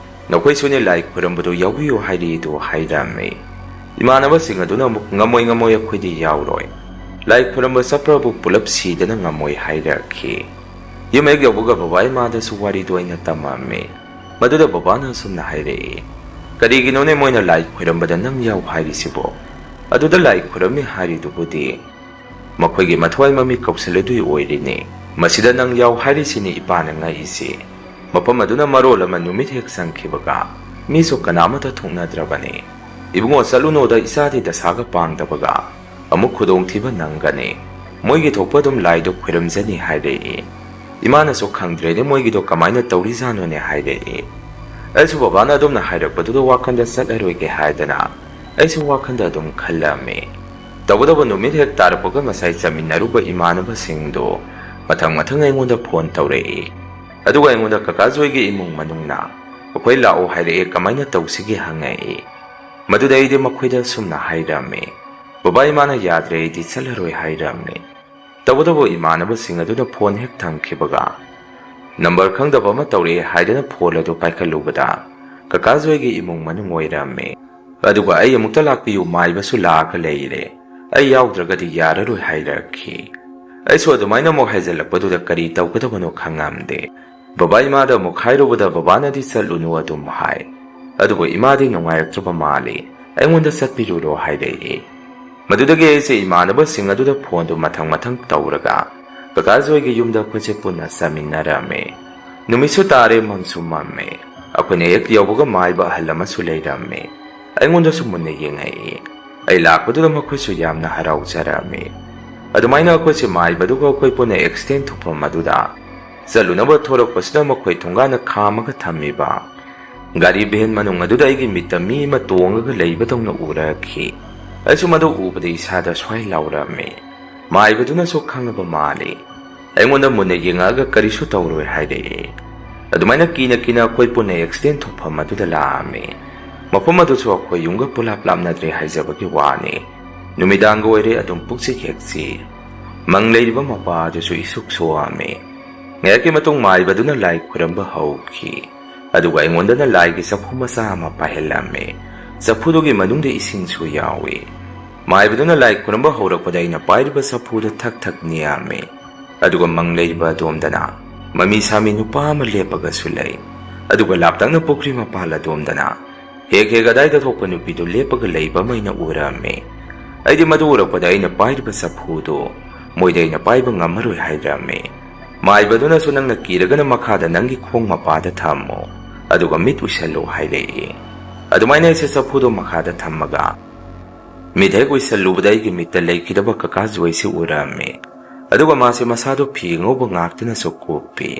ꯅꯈꯣꯏꯁꯨꯅꯦ ꯂꯥꯏ ꯈꯣꯏꯔꯝꯕꯗꯨ ꯌꯥꯎꯕꯤꯌꯨ ꯍꯥꯏꯔꯤꯗꯨ" ꯍꯥꯏꯔꯝꯃꯤ꯫ ꯏꯃꯥꯟꯅꯕꯁꯤꯡ ꯑꯗꯨꯅ ꯑꯃꯨꯛ, "ꯉꯝꯃꯣꯏ, ꯉꯝꯃꯣꯏ, ꯑꯩꯈꯣꯏꯗꯤ ꯌꯥꯎꯔꯣꯏ꯫ ꯂꯥꯏ ꯈꯣꯏꯔꯝꯕ ꯆꯠꯄ꯭ꯔꯕꯨ ꯄꯨꯂꯞ ꯁꯤꯗꯅ ꯉꯝꯃꯣꯏ" ꯍꯥꯏꯔꯛꯈꯤ꯫ ꯌꯨꯝ ꯍꯦꯛ ꯌꯧꯕꯒ ꯕꯕꯥ ꯏꯃꯥꯗꯁꯨ ꯋꯥꯔꯤꯗꯨ ꯑꯩꯅ ꯇꯝꯃꯝꯃꯤ꯫ ꯃꯗꯨꯗ ꯕꯕꯥꯅ ꯑꯁꯨꯝꯅ ꯍꯥꯏꯔꯛꯏ, "ꯀꯔꯤꯒꯤꯅꯣꯅꯦ ꯃꯣꯏꯅ ꯂꯥꯏ ꯈꯣꯏꯔꯝꯕꯗ ꯅꯪ ꯌꯥꯎ ꯍꯥꯏꯔꯤꯁꯤꯕꯣ? ꯑꯗꯨꯗ ꯂꯥꯏ ꯈꯣꯏꯔꯝꯃꯤ ꯍꯥꯏꯔꯤꯗꯨꯕꯨꯗꯤ ꯃꯈꯣꯏꯒꯤ ꯃꯊ꯭ꯋꯥꯏ ꯃꯃꯤꯠ ꯀꯧꯁꯜꯂꯗꯣꯏ ꯑꯣꯏꯔꯤꯅꯤ꯫ ꯃꯁꯤꯗ ꯅꯪ ꯌꯥꯎ ꯍꯥꯏꯔꯤꯁꯤꯅꯤ ꯏꯄꯥꯅ ꯉꯛꯏꯁꯤ꯫ ꯃꯐꯝ ꯑꯗꯨꯅ ꯃꯔꯣꯜ ꯑꯃ ꯅꯨꯃꯤꯠ ꯍꯦꯛ ꯆꯪꯈꯤꯕꯒ ꯃꯤꯁꯨ ꯀꯅꯥꯃꯠꯇ ꯊꯣꯛꯅꯗ꯭ꯔꯕꯅꯤ꯫ ꯏꯕꯨꯡꯉꯣ, ꯆꯠꯂꯨꯅꯣꯗ, ꯏꯆꯥꯗꯤ ꯗꯁꯥꯒ ꯄꯥꯡꯗꯕꯒ ꯑꯃꯨꯛ ꯈꯨꯗꯣꯡꯊꯤꯕ ꯅꯪꯒꯅꯤ꯫ ꯃꯣꯏꯒꯤ ꯊꯣꯛꯄ ꯑꯗꯨꯝ ꯂꯥꯏꯗꯨ ꯈꯣꯏꯔꯝꯖꯅꯤ" ꯍꯥꯏꯔꯛꯏ꯫ ꯏꯃꯥꯅꯁꯨ, "ꯈꯪꯗ꯭ꯔꯦꯅꯦ, ꯃꯣꯏꯒꯤꯗꯣ ꯀꯃꯥꯏꯅ ꯇꯧꯔꯤꯖꯥꯠꯅꯣꯅꯦ" ꯍꯥꯏꯔꯛꯏ꯫ ꯑꯩꯁꯨ ꯕꯕꯥꯅ ꯑꯗꯨꯝꯅ ꯍꯥꯏꯔꯛꯄꯗꯨꯗ ꯋꯥꯈꯟꯗ ꯆꯠꯂꯔꯣꯏꯒꯦ ꯍꯥꯏꯗꯅ ꯑꯩꯁꯨ ꯋꯥꯈꯟꯗ ꯑꯗꯨꯝ ꯈꯜꯂꯝꯃꯤ꯫ ꯇꯧꯕꯇꯕꯨ ꯅꯨꯃꯤꯠ ꯍꯦꯛ ꯇꯥꯔꯛꯄꯒ ꯉꯁꯥꯏ ꯆꯠꯃꯤꯟꯅꯔꯨꯕ ꯏꯃꯥꯟꯅꯕꯁꯤꯡꯗꯨ ꯃꯊꯪ ꯃꯊꯪ ꯑꯩꯉꯣꯟꯗ ꯐꯣꯟ ꯇꯧꯔꯛꯏ꯫ ꯑꯗꯨꯒ ꯑꯩꯉꯣꯟꯗ ꯀꯀꯥ ꯖꯣꯏꯒꯤ ꯏꯃꯨꯡ ꯃꯅꯨꯡꯅ ꯑꯩꯈꯣꯏ ꯂꯥꯛꯑꯣ ꯍꯥꯏꯔꯛꯑꯦ, ꯀꯃꯥꯏꯅ ꯇꯧꯁꯤꯒꯦ ꯍꯪꯉꯛꯏ꯫ ꯃꯗꯨꯗ ꯑꯩꯗꯤ ꯃꯈꯣꯏꯗ ꯑꯁꯨꯝꯅ ꯍꯥꯏꯔꯝꯃꯤ, "ꯕꯕꯥ ꯏꯃꯥꯅ ꯌꯥꯗ꯭ꯔꯦ, ꯑꯩꯗꯤ ꯆꯠꯂꯔꯣꯏ" ꯍꯥꯏꯔꯝꯃꯤ꯫ ꯇꯧꯕꯇꯕꯨ ꯏꯃꯥꯟꯅꯕꯁꯤꯡ ꯑꯗꯨꯅ ꯐꯣꯟ ꯍꯦꯛ ꯊꯝꯈꯤꯕꯒ ꯅꯝꯕꯔ ꯈꯪꯗꯕ ꯑꯃ ꯇꯧꯔꯛꯑꯦ ꯍꯥꯏꯗꯨꯅ ꯐꯣꯟ ꯑꯗꯨ ꯄꯥꯏꯈꯠꯂꯨꯕꯗ ꯀꯀꯥ ꯖꯣꯏꯒꯤ ꯏꯃꯨꯡ ꯃꯅꯨꯡ ꯑꯣꯏꯔꯝꯃꯤ꯫ ꯑꯗꯨꯒ "ꯑꯩ ꯑꯃꯨꯛꯇ ꯂꯥꯛꯄꯤꯌꯨ, ꯃꯥꯏꯕꯁꯨ ꯂꯥꯛꯑꯒ ꯂꯩꯔꯦ, ꯑꯩ ꯌꯥꯎꯗ꯭ꯔꯒꯗꯤ ꯌꯥꯔꯔꯣꯏ" ꯍꯥꯏꯔꯛꯈꯤ꯫ ꯑꯩꯁꯨ ꯑꯗꯨꯃꯥꯏꯅ ꯑꯃꯨꯛ ꯍꯥꯏꯖꯤꯜꯂꯛꯄꯗꯨꯗ ꯀꯔꯤ ꯇꯧꯒꯗꯕꯅꯣ ꯈꯪꯉꯝꯗꯦ꯫ ꯕꯕꯥ ꯏꯃꯥꯗ ꯑꯃꯨꯛ ꯍꯥꯏꯔꯨꯕꯗ ꯕꯕꯥꯅꯗꯤ "ꯆꯠꯂꯨꯅꯨ" ꯑꯗꯨꯝ ꯍꯥꯏ꯫ ꯑꯗꯨꯕꯨ ꯏꯃꯥꯗꯤ ꯅꯨꯡꯉꯥꯏꯔꯛꯇ꯭ꯔꯕ ꯃꯥꯜꯂꯤ, ꯑꯩꯉꯣꯟꯗ "ꯆꯠꯄꯤꯔꯨꯔꯣ" ꯍꯥꯏꯔꯛꯏ꯫ ꯃꯗꯨꯗꯒꯤ ꯑꯩꯁꯦ ꯏꯃꯥꯟꯅꯕꯁꯤꯡ ꯑꯗꯨꯗ ꯐꯣꯟꯗꯨ ꯃꯊꯪ ꯃꯊꯪ ꯇꯧꯔꯒ ꯀꯀꯥ ꯖꯣꯏꯒꯤ ꯌꯨꯝꯗ ꯑꯩꯈꯣꯏꯁꯦ ꯄꯨꯟꯅ ꯆꯥꯃꯤꯟꯅꯔꯝꯃꯤ꯫ ꯅꯨꯃꯤꯠꯁꯨ ꯇꯥꯔꯦ, ꯃꯝꯁꯨ ꯃꯝꯃꯤ꯫ ꯑꯩꯈꯣꯏꯅ ꯍꯦꯛ ꯌꯧꯕꯒ ꯃꯥꯏꯕ ꯑꯍꯜ ꯑꯃꯁꯨ ꯂꯩꯔꯝꯃꯤ꯫ ꯑꯩꯉꯣꯟꯗꯁꯨ ꯃꯨꯟꯅ ꯌꯦꯡꯉꯛꯏ꯫ ꯑꯩ ꯂꯥꯛꯄꯗꯨꯗ ꯃꯈꯣꯏꯁꯨ ꯌꯥꯝꯅ ꯍꯔꯥꯎꯖꯔꯝꯃꯤ꯫ ꯑꯗꯨꯃꯥꯏꯅ ꯑꯩꯈꯣꯏꯁꯦ ꯃꯥꯏꯕꯗꯨꯒ ꯑꯩꯈꯣꯏ ꯄꯨꯟꯅ ꯑꯦꯛꯁꯤꯗꯦꯟ ꯊꯣꯛꯐꯝ ꯑꯗꯨꯗ ꯆꯠꯂꯨꯅꯕ ꯊꯣꯔꯛꯄꯁꯤꯗ ꯃꯈꯣꯏ ꯊꯣꯡꯒꯥꯟꯗ ꯈꯥꯝꯃꯒ ꯊꯝꯃꯤꯕ ꯒꯥꯔꯤ ꯚꯦꯟ ꯃꯅꯨꯡ ꯑꯗꯨꯗ ꯑꯩꯒꯤ ꯃꯤꯠꯇ ꯃꯤ ꯑꯃ ꯇꯣꯡꯉꯒ ꯂꯩꯕꯗꯧꯅ ꯎꯔꯛꯈꯤ꯫ ꯑꯩꯁꯨ ꯃꯗꯨ ꯎꯕꯗ ꯏꯁꯥꯗ ꯁ꯭ꯋꯥꯏ ꯂꯥꯎꯔꯝꯃꯤ꯫ ꯃꯥꯏꯕꯗꯨꯅꯁꯨ ꯈꯪꯉꯕ ꯃꯥꯜꯂꯤ꯫ ꯑꯩꯉꯣꯟꯗ ꯃꯨꯟꯅ ꯌꯦꯡꯉꯛꯑꯒ ꯀꯔꯤꯁꯨ ꯇꯧꯔꯣꯏ ꯍꯥꯏꯔꯛꯏ꯫ ꯑꯗꯨꯃꯥꯏꯅ ꯀꯤꯅ ꯀꯤꯅ ꯑꯩꯈꯣꯏ ꯄꯨꯟꯅ ꯑꯦꯛꯁꯤꯗꯦꯟ ꯊꯣꯛꯐꯝ ꯑꯗꯨꯗ ꯂꯥꯛꯑꯝꯃꯤ꯫ ꯃꯐꯝ ꯑꯗꯨꯁꯨ ꯑꯩꯈꯣꯏ ꯌꯨꯝꯒ ꯄꯨꯂꯥꯞ ꯂꯥꯞꯅꯗ꯭ꯔꯦ ꯍꯥꯏꯖꯕꯒꯤ ꯋꯥꯅꯤ꯫ ꯅꯨꯃꯤꯗꯥꯡꯒ ꯑꯣꯏꯔꯦ, ꯑꯗꯨꯝ ꯄꯨꯛꯆꯤꯛ ꯍꯦꯛ ꯆꯤꯛꯏ꯫ ꯃꯪ ꯂꯩꯔꯤꯕ ꯃꯄꯥ ꯑꯗꯨꯁꯨ ꯏꯁꯨꯛ ꯁꯣꯛꯑꯝꯃꯤ꯫ ꯉꯥꯏꯍꯥꯛꯀꯤ ꯃꯇꯨꯡ ꯃꯥꯏꯕꯗꯨꯅ ꯂꯥꯏ ꯈꯨꯔꯝꯕ ꯍꯧꯈꯤ꯫ ꯑꯗꯨꯒ ꯑꯩꯉꯣꯟꯗꯅ ꯂꯥꯏꯒꯤ ꯆꯐꯨ ꯃꯆꯥ ꯑꯃ ꯄꯥꯏꯍꯜꯂꯝꯃꯤ꯫ ꯆꯐꯨꯗꯨꯒꯤ ꯃꯅꯨꯡꯗ ꯏꯁꯤꯡꯁꯨ ꯌꯥꯎꯏ꯫ ꯃꯥꯏꯕꯗꯨꯅ ꯂꯥꯏ ꯈꯨꯔꯝꯕ ꯍꯧꯔꯛꯄꯗ ꯑꯩꯅ ꯄꯥꯏꯔꯤꯕ ꯆꯐꯨꯗꯨ ꯊꯛ ꯊꯛ ꯅꯤꯛꯑꯝꯃꯤ꯫ ꯑꯗꯨꯒ ꯃꯪ ꯂꯩꯔꯤꯕ ꯑꯗꯣꯝꯗꯅ ꯃꯃꯤ ꯁꯥꯃꯤ ꯅꯨꯄꯥ ꯑꯃ ꯂꯦꯞꯄꯒꯁꯨ ꯂꯩ꯫ ꯑꯗꯨꯒ ꯂꯥꯞꯇꯛꯅ ꯄꯨꯈ꯭ꯔꯤ ꯃꯄꯥꯜ ꯑꯗꯣꯝꯗꯅ ꯍꯦꯛ ꯍꯦꯛ ꯑꯗꯥꯏꯗ ꯊꯣꯛꯄ ꯅꯨꯄꯤꯗꯨ ꯂꯦꯞꯄꯒ ꯂꯩꯕ ꯑꯃ ꯑꯩꯅ ꯎꯔꯝꯃꯤ꯫ ꯑꯩꯗꯤ ꯃꯗꯨ ꯎꯔꯛꯄꯗ ꯑꯩꯅ ꯄꯥꯏꯔꯤꯕ ꯆꯐꯨꯗꯨ ꯃꯣꯏꯗ ꯑꯩꯅ ꯄꯥꯏꯕ ꯉꯝꯃꯔꯣꯏ ꯍꯥꯏꯔꯝꯃꯤ꯫ ꯃꯥꯏꯕꯗꯨꯅꯁꯨ, "ꯅꯪꯅ ꯀꯤꯔꯒꯅ ꯃꯈꯥꯗ ꯅꯪꯒꯤ ꯈꯣꯡ ꯃꯄꯥꯗ ꯊꯝꯃꯨ, ꯑꯗꯨꯒ ꯃꯤꯠ ꯎꯏꯁꯜꯂꯨ" ꯍꯥꯏꯔꯛꯏ꯫ ꯑꯗꯨꯃꯥꯏꯅ ꯑꯩꯁꯦ ꯆꯐꯨꯗꯣ ꯃꯈꯥꯗ ꯊꯝꯃꯒ ꯃꯤꯠ ꯍꯦꯛ ꯎꯏꯁꯜꯂꯨꯕꯗ ꯑꯩꯒꯤ ꯃꯤꯠꯇ ꯂꯩꯈꯤꯗꯕ ꯀꯀꯥ ꯖꯣꯏꯁꯤ ꯎꯔꯝꯃꯤ꯫ ꯑꯗꯨꯒ ꯃꯥꯁꯦ ꯃꯁꯥꯗꯣ ꯐꯤ ꯑꯉꯧꯕ ꯉꯥꯛꯇꯅꯁꯨ ꯀꯨꯞꯄꯤ꯫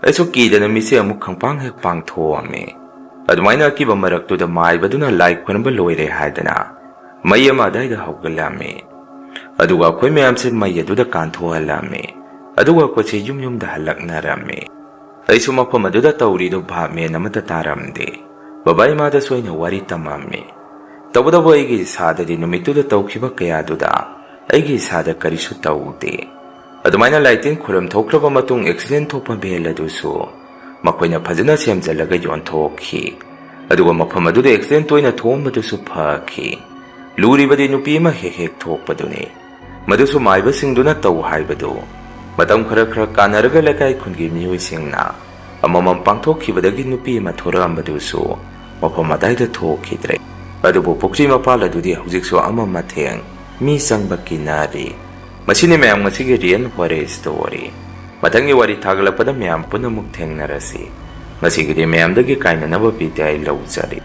ꯑꯩꯁꯨ ꯀꯤꯗꯅ ꯃꯤꯠꯁꯦ ꯑꯃꯨꯛ ꯈꯪꯄꯥꯡ ꯍꯦꯛ ꯄꯥꯡꯊꯣꯛꯑꯝꯃꯤ꯫ ꯑꯗꯨꯃꯥꯏꯅ ꯑꯀꯤꯕ ꯃꯔꯛꯇꯨꯗ ꯃꯥꯏꯕꯗꯨꯅ ꯂꯥꯏ ꯈꯨꯔꯨꯝꯕ ꯂꯣꯏꯔꯦ ꯍꯥꯏꯗꯅ ꯃꯩ ꯑꯃ ꯑꯗꯥꯏꯗ ꯍꯧꯒꯠꯂꯝꯃꯤ꯫ ꯑꯗꯨꯒ ꯑꯩꯈꯣꯏ ꯃꯌꯥꯝꯁꯦ ꯃꯩ ꯑꯗꯨꯗ ꯀꯥꯟꯊꯣꯛꯍꯜꯂꯝꯃꯤ꯫ ꯑꯗꯨꯒ ꯑꯩꯈꯣꯏꯁꯦ ꯌꯨꯝ ꯌꯨꯝꯗ ꯍꯜꯂꯛꯅꯔꯝꯃꯤ꯫ ꯑꯩꯁꯨ ꯃꯐꯝ ꯑꯗꯨꯗ ꯇꯧꯔꯤꯗꯨ ꯚꯥꯞ ꯃꯦꯟ ꯑꯃꯠꯇ ꯇꯥꯔꯝꯗꯦ꯫ ꯕꯕꯥ ꯏꯃꯥꯗꯁꯨ ꯑꯩꯅ ꯋꯥꯔꯤ ꯇꯝꯃꯝꯃꯤ꯫ ꯇꯧꯕꯇꯕꯨ ꯑꯩꯒꯤ ꯏꯁꯥꯗꯗꯤ ꯅꯨꯃꯤꯠꯇꯨꯗ ꯇꯧꯈꯤꯕ ꯀꯌꯥꯗꯨꯗ ꯑꯩꯒꯤ ꯏꯁꯥꯗ ꯀꯔꯤꯁꯨ ꯇꯧꯗꯦ꯫ ꯑꯗꯨꯃꯥꯏꯅ ꯂꯥꯏꯇꯤꯟ ꯈꯨꯔꯨꯝ ꯊꯣꯛꯈ꯭ꯔꯕ ꯃꯇꯨꯡ ꯑꯦꯛꯁꯤꯗꯦꯟ ꯊꯣꯛꯄ ꯚꯦꯟ ꯑꯗꯨꯁꯨ ꯃꯈꯣꯏꯅ ꯐꯖꯅ ꯁꯦꯝꯖꯤꯜꯂꯒ ꯌꯣꯟꯊꯣꯛꯈꯤ꯫ ꯑꯗꯨꯒ ꯃꯐꯝ ꯑꯗꯨꯗ ꯑꯦꯛꯁꯤꯗꯦꯟ ꯇꯣꯏꯅ ꯊꯣꯛꯑꯝꯕꯗꯨꯁꯨ ꯐꯈꯤ꯫ ꯂꯨꯔꯤꯕꯗꯤ ꯅꯨꯄꯤ ꯑꯃ ꯍꯦꯛ ꯍꯦꯛ ꯊꯣꯛꯄꯗꯨꯅꯤ꯫ ꯃꯗꯨꯁꯨ ꯃꯥꯏꯕꯁꯤꯡꯗꯨꯅ ꯇꯧ ꯍꯥꯏꯕꯗꯨ꯫ ꯃꯇꯝ ꯈꯔ ꯈꯔ ꯀꯥꯟꯅꯔꯒ ꯂꯩꯀꯥꯏ ꯈꯨꯟꯒꯤ ꯃꯤꯑꯣꯏꯁꯤꯡꯅ ꯑꯃꯃꯝ ꯄꯥꯡꯊꯣꯛꯈꯤꯕꯗꯒꯤ ꯅꯨꯄꯤ ꯑꯃ ꯊꯣꯔꯛꯑꯝꯕꯗꯨꯁꯨ ꯃꯐꯝ ꯑꯗꯥꯏꯗ ꯊꯣꯛꯈꯤꯗ꯭ꯔꯦ꯫ ꯑꯗꯨꯕꯨ ꯄꯨꯈ꯭ꯔꯤ ꯃꯄꯥꯜ ꯑꯗꯨꯗꯤ ꯍꯧꯖꯤꯛꯁꯨ ꯑꯃ ꯃꯊꯦꯡ ꯃꯤ ꯆꯪꯕ ꯀꯤꯅꯔꯤ꯫ ꯃꯁꯤꯅꯤ ꯃꯌꯥꯝ ꯉꯁꯤꯒꯤ real horror story꯫ ꯃꯊꯪꯒꯤ ꯋꯥꯔꯤ ꯊꯥꯒꯠꯂꯛꯄꯗ ꯃꯌꯥꯝ ꯄꯨꯟꯅꯃꯨꯛ ꯊꯦꯡꯅꯔꯁꯤ꯫ ꯉꯁꯤꯒꯤꯗꯤ ꯃꯌꯥꯝꯗꯒꯤ ꯀꯥꯏꯅꯅꯕ ꯕꯤꯗꯥꯏ ꯂꯧꯖꯔꯤ꯫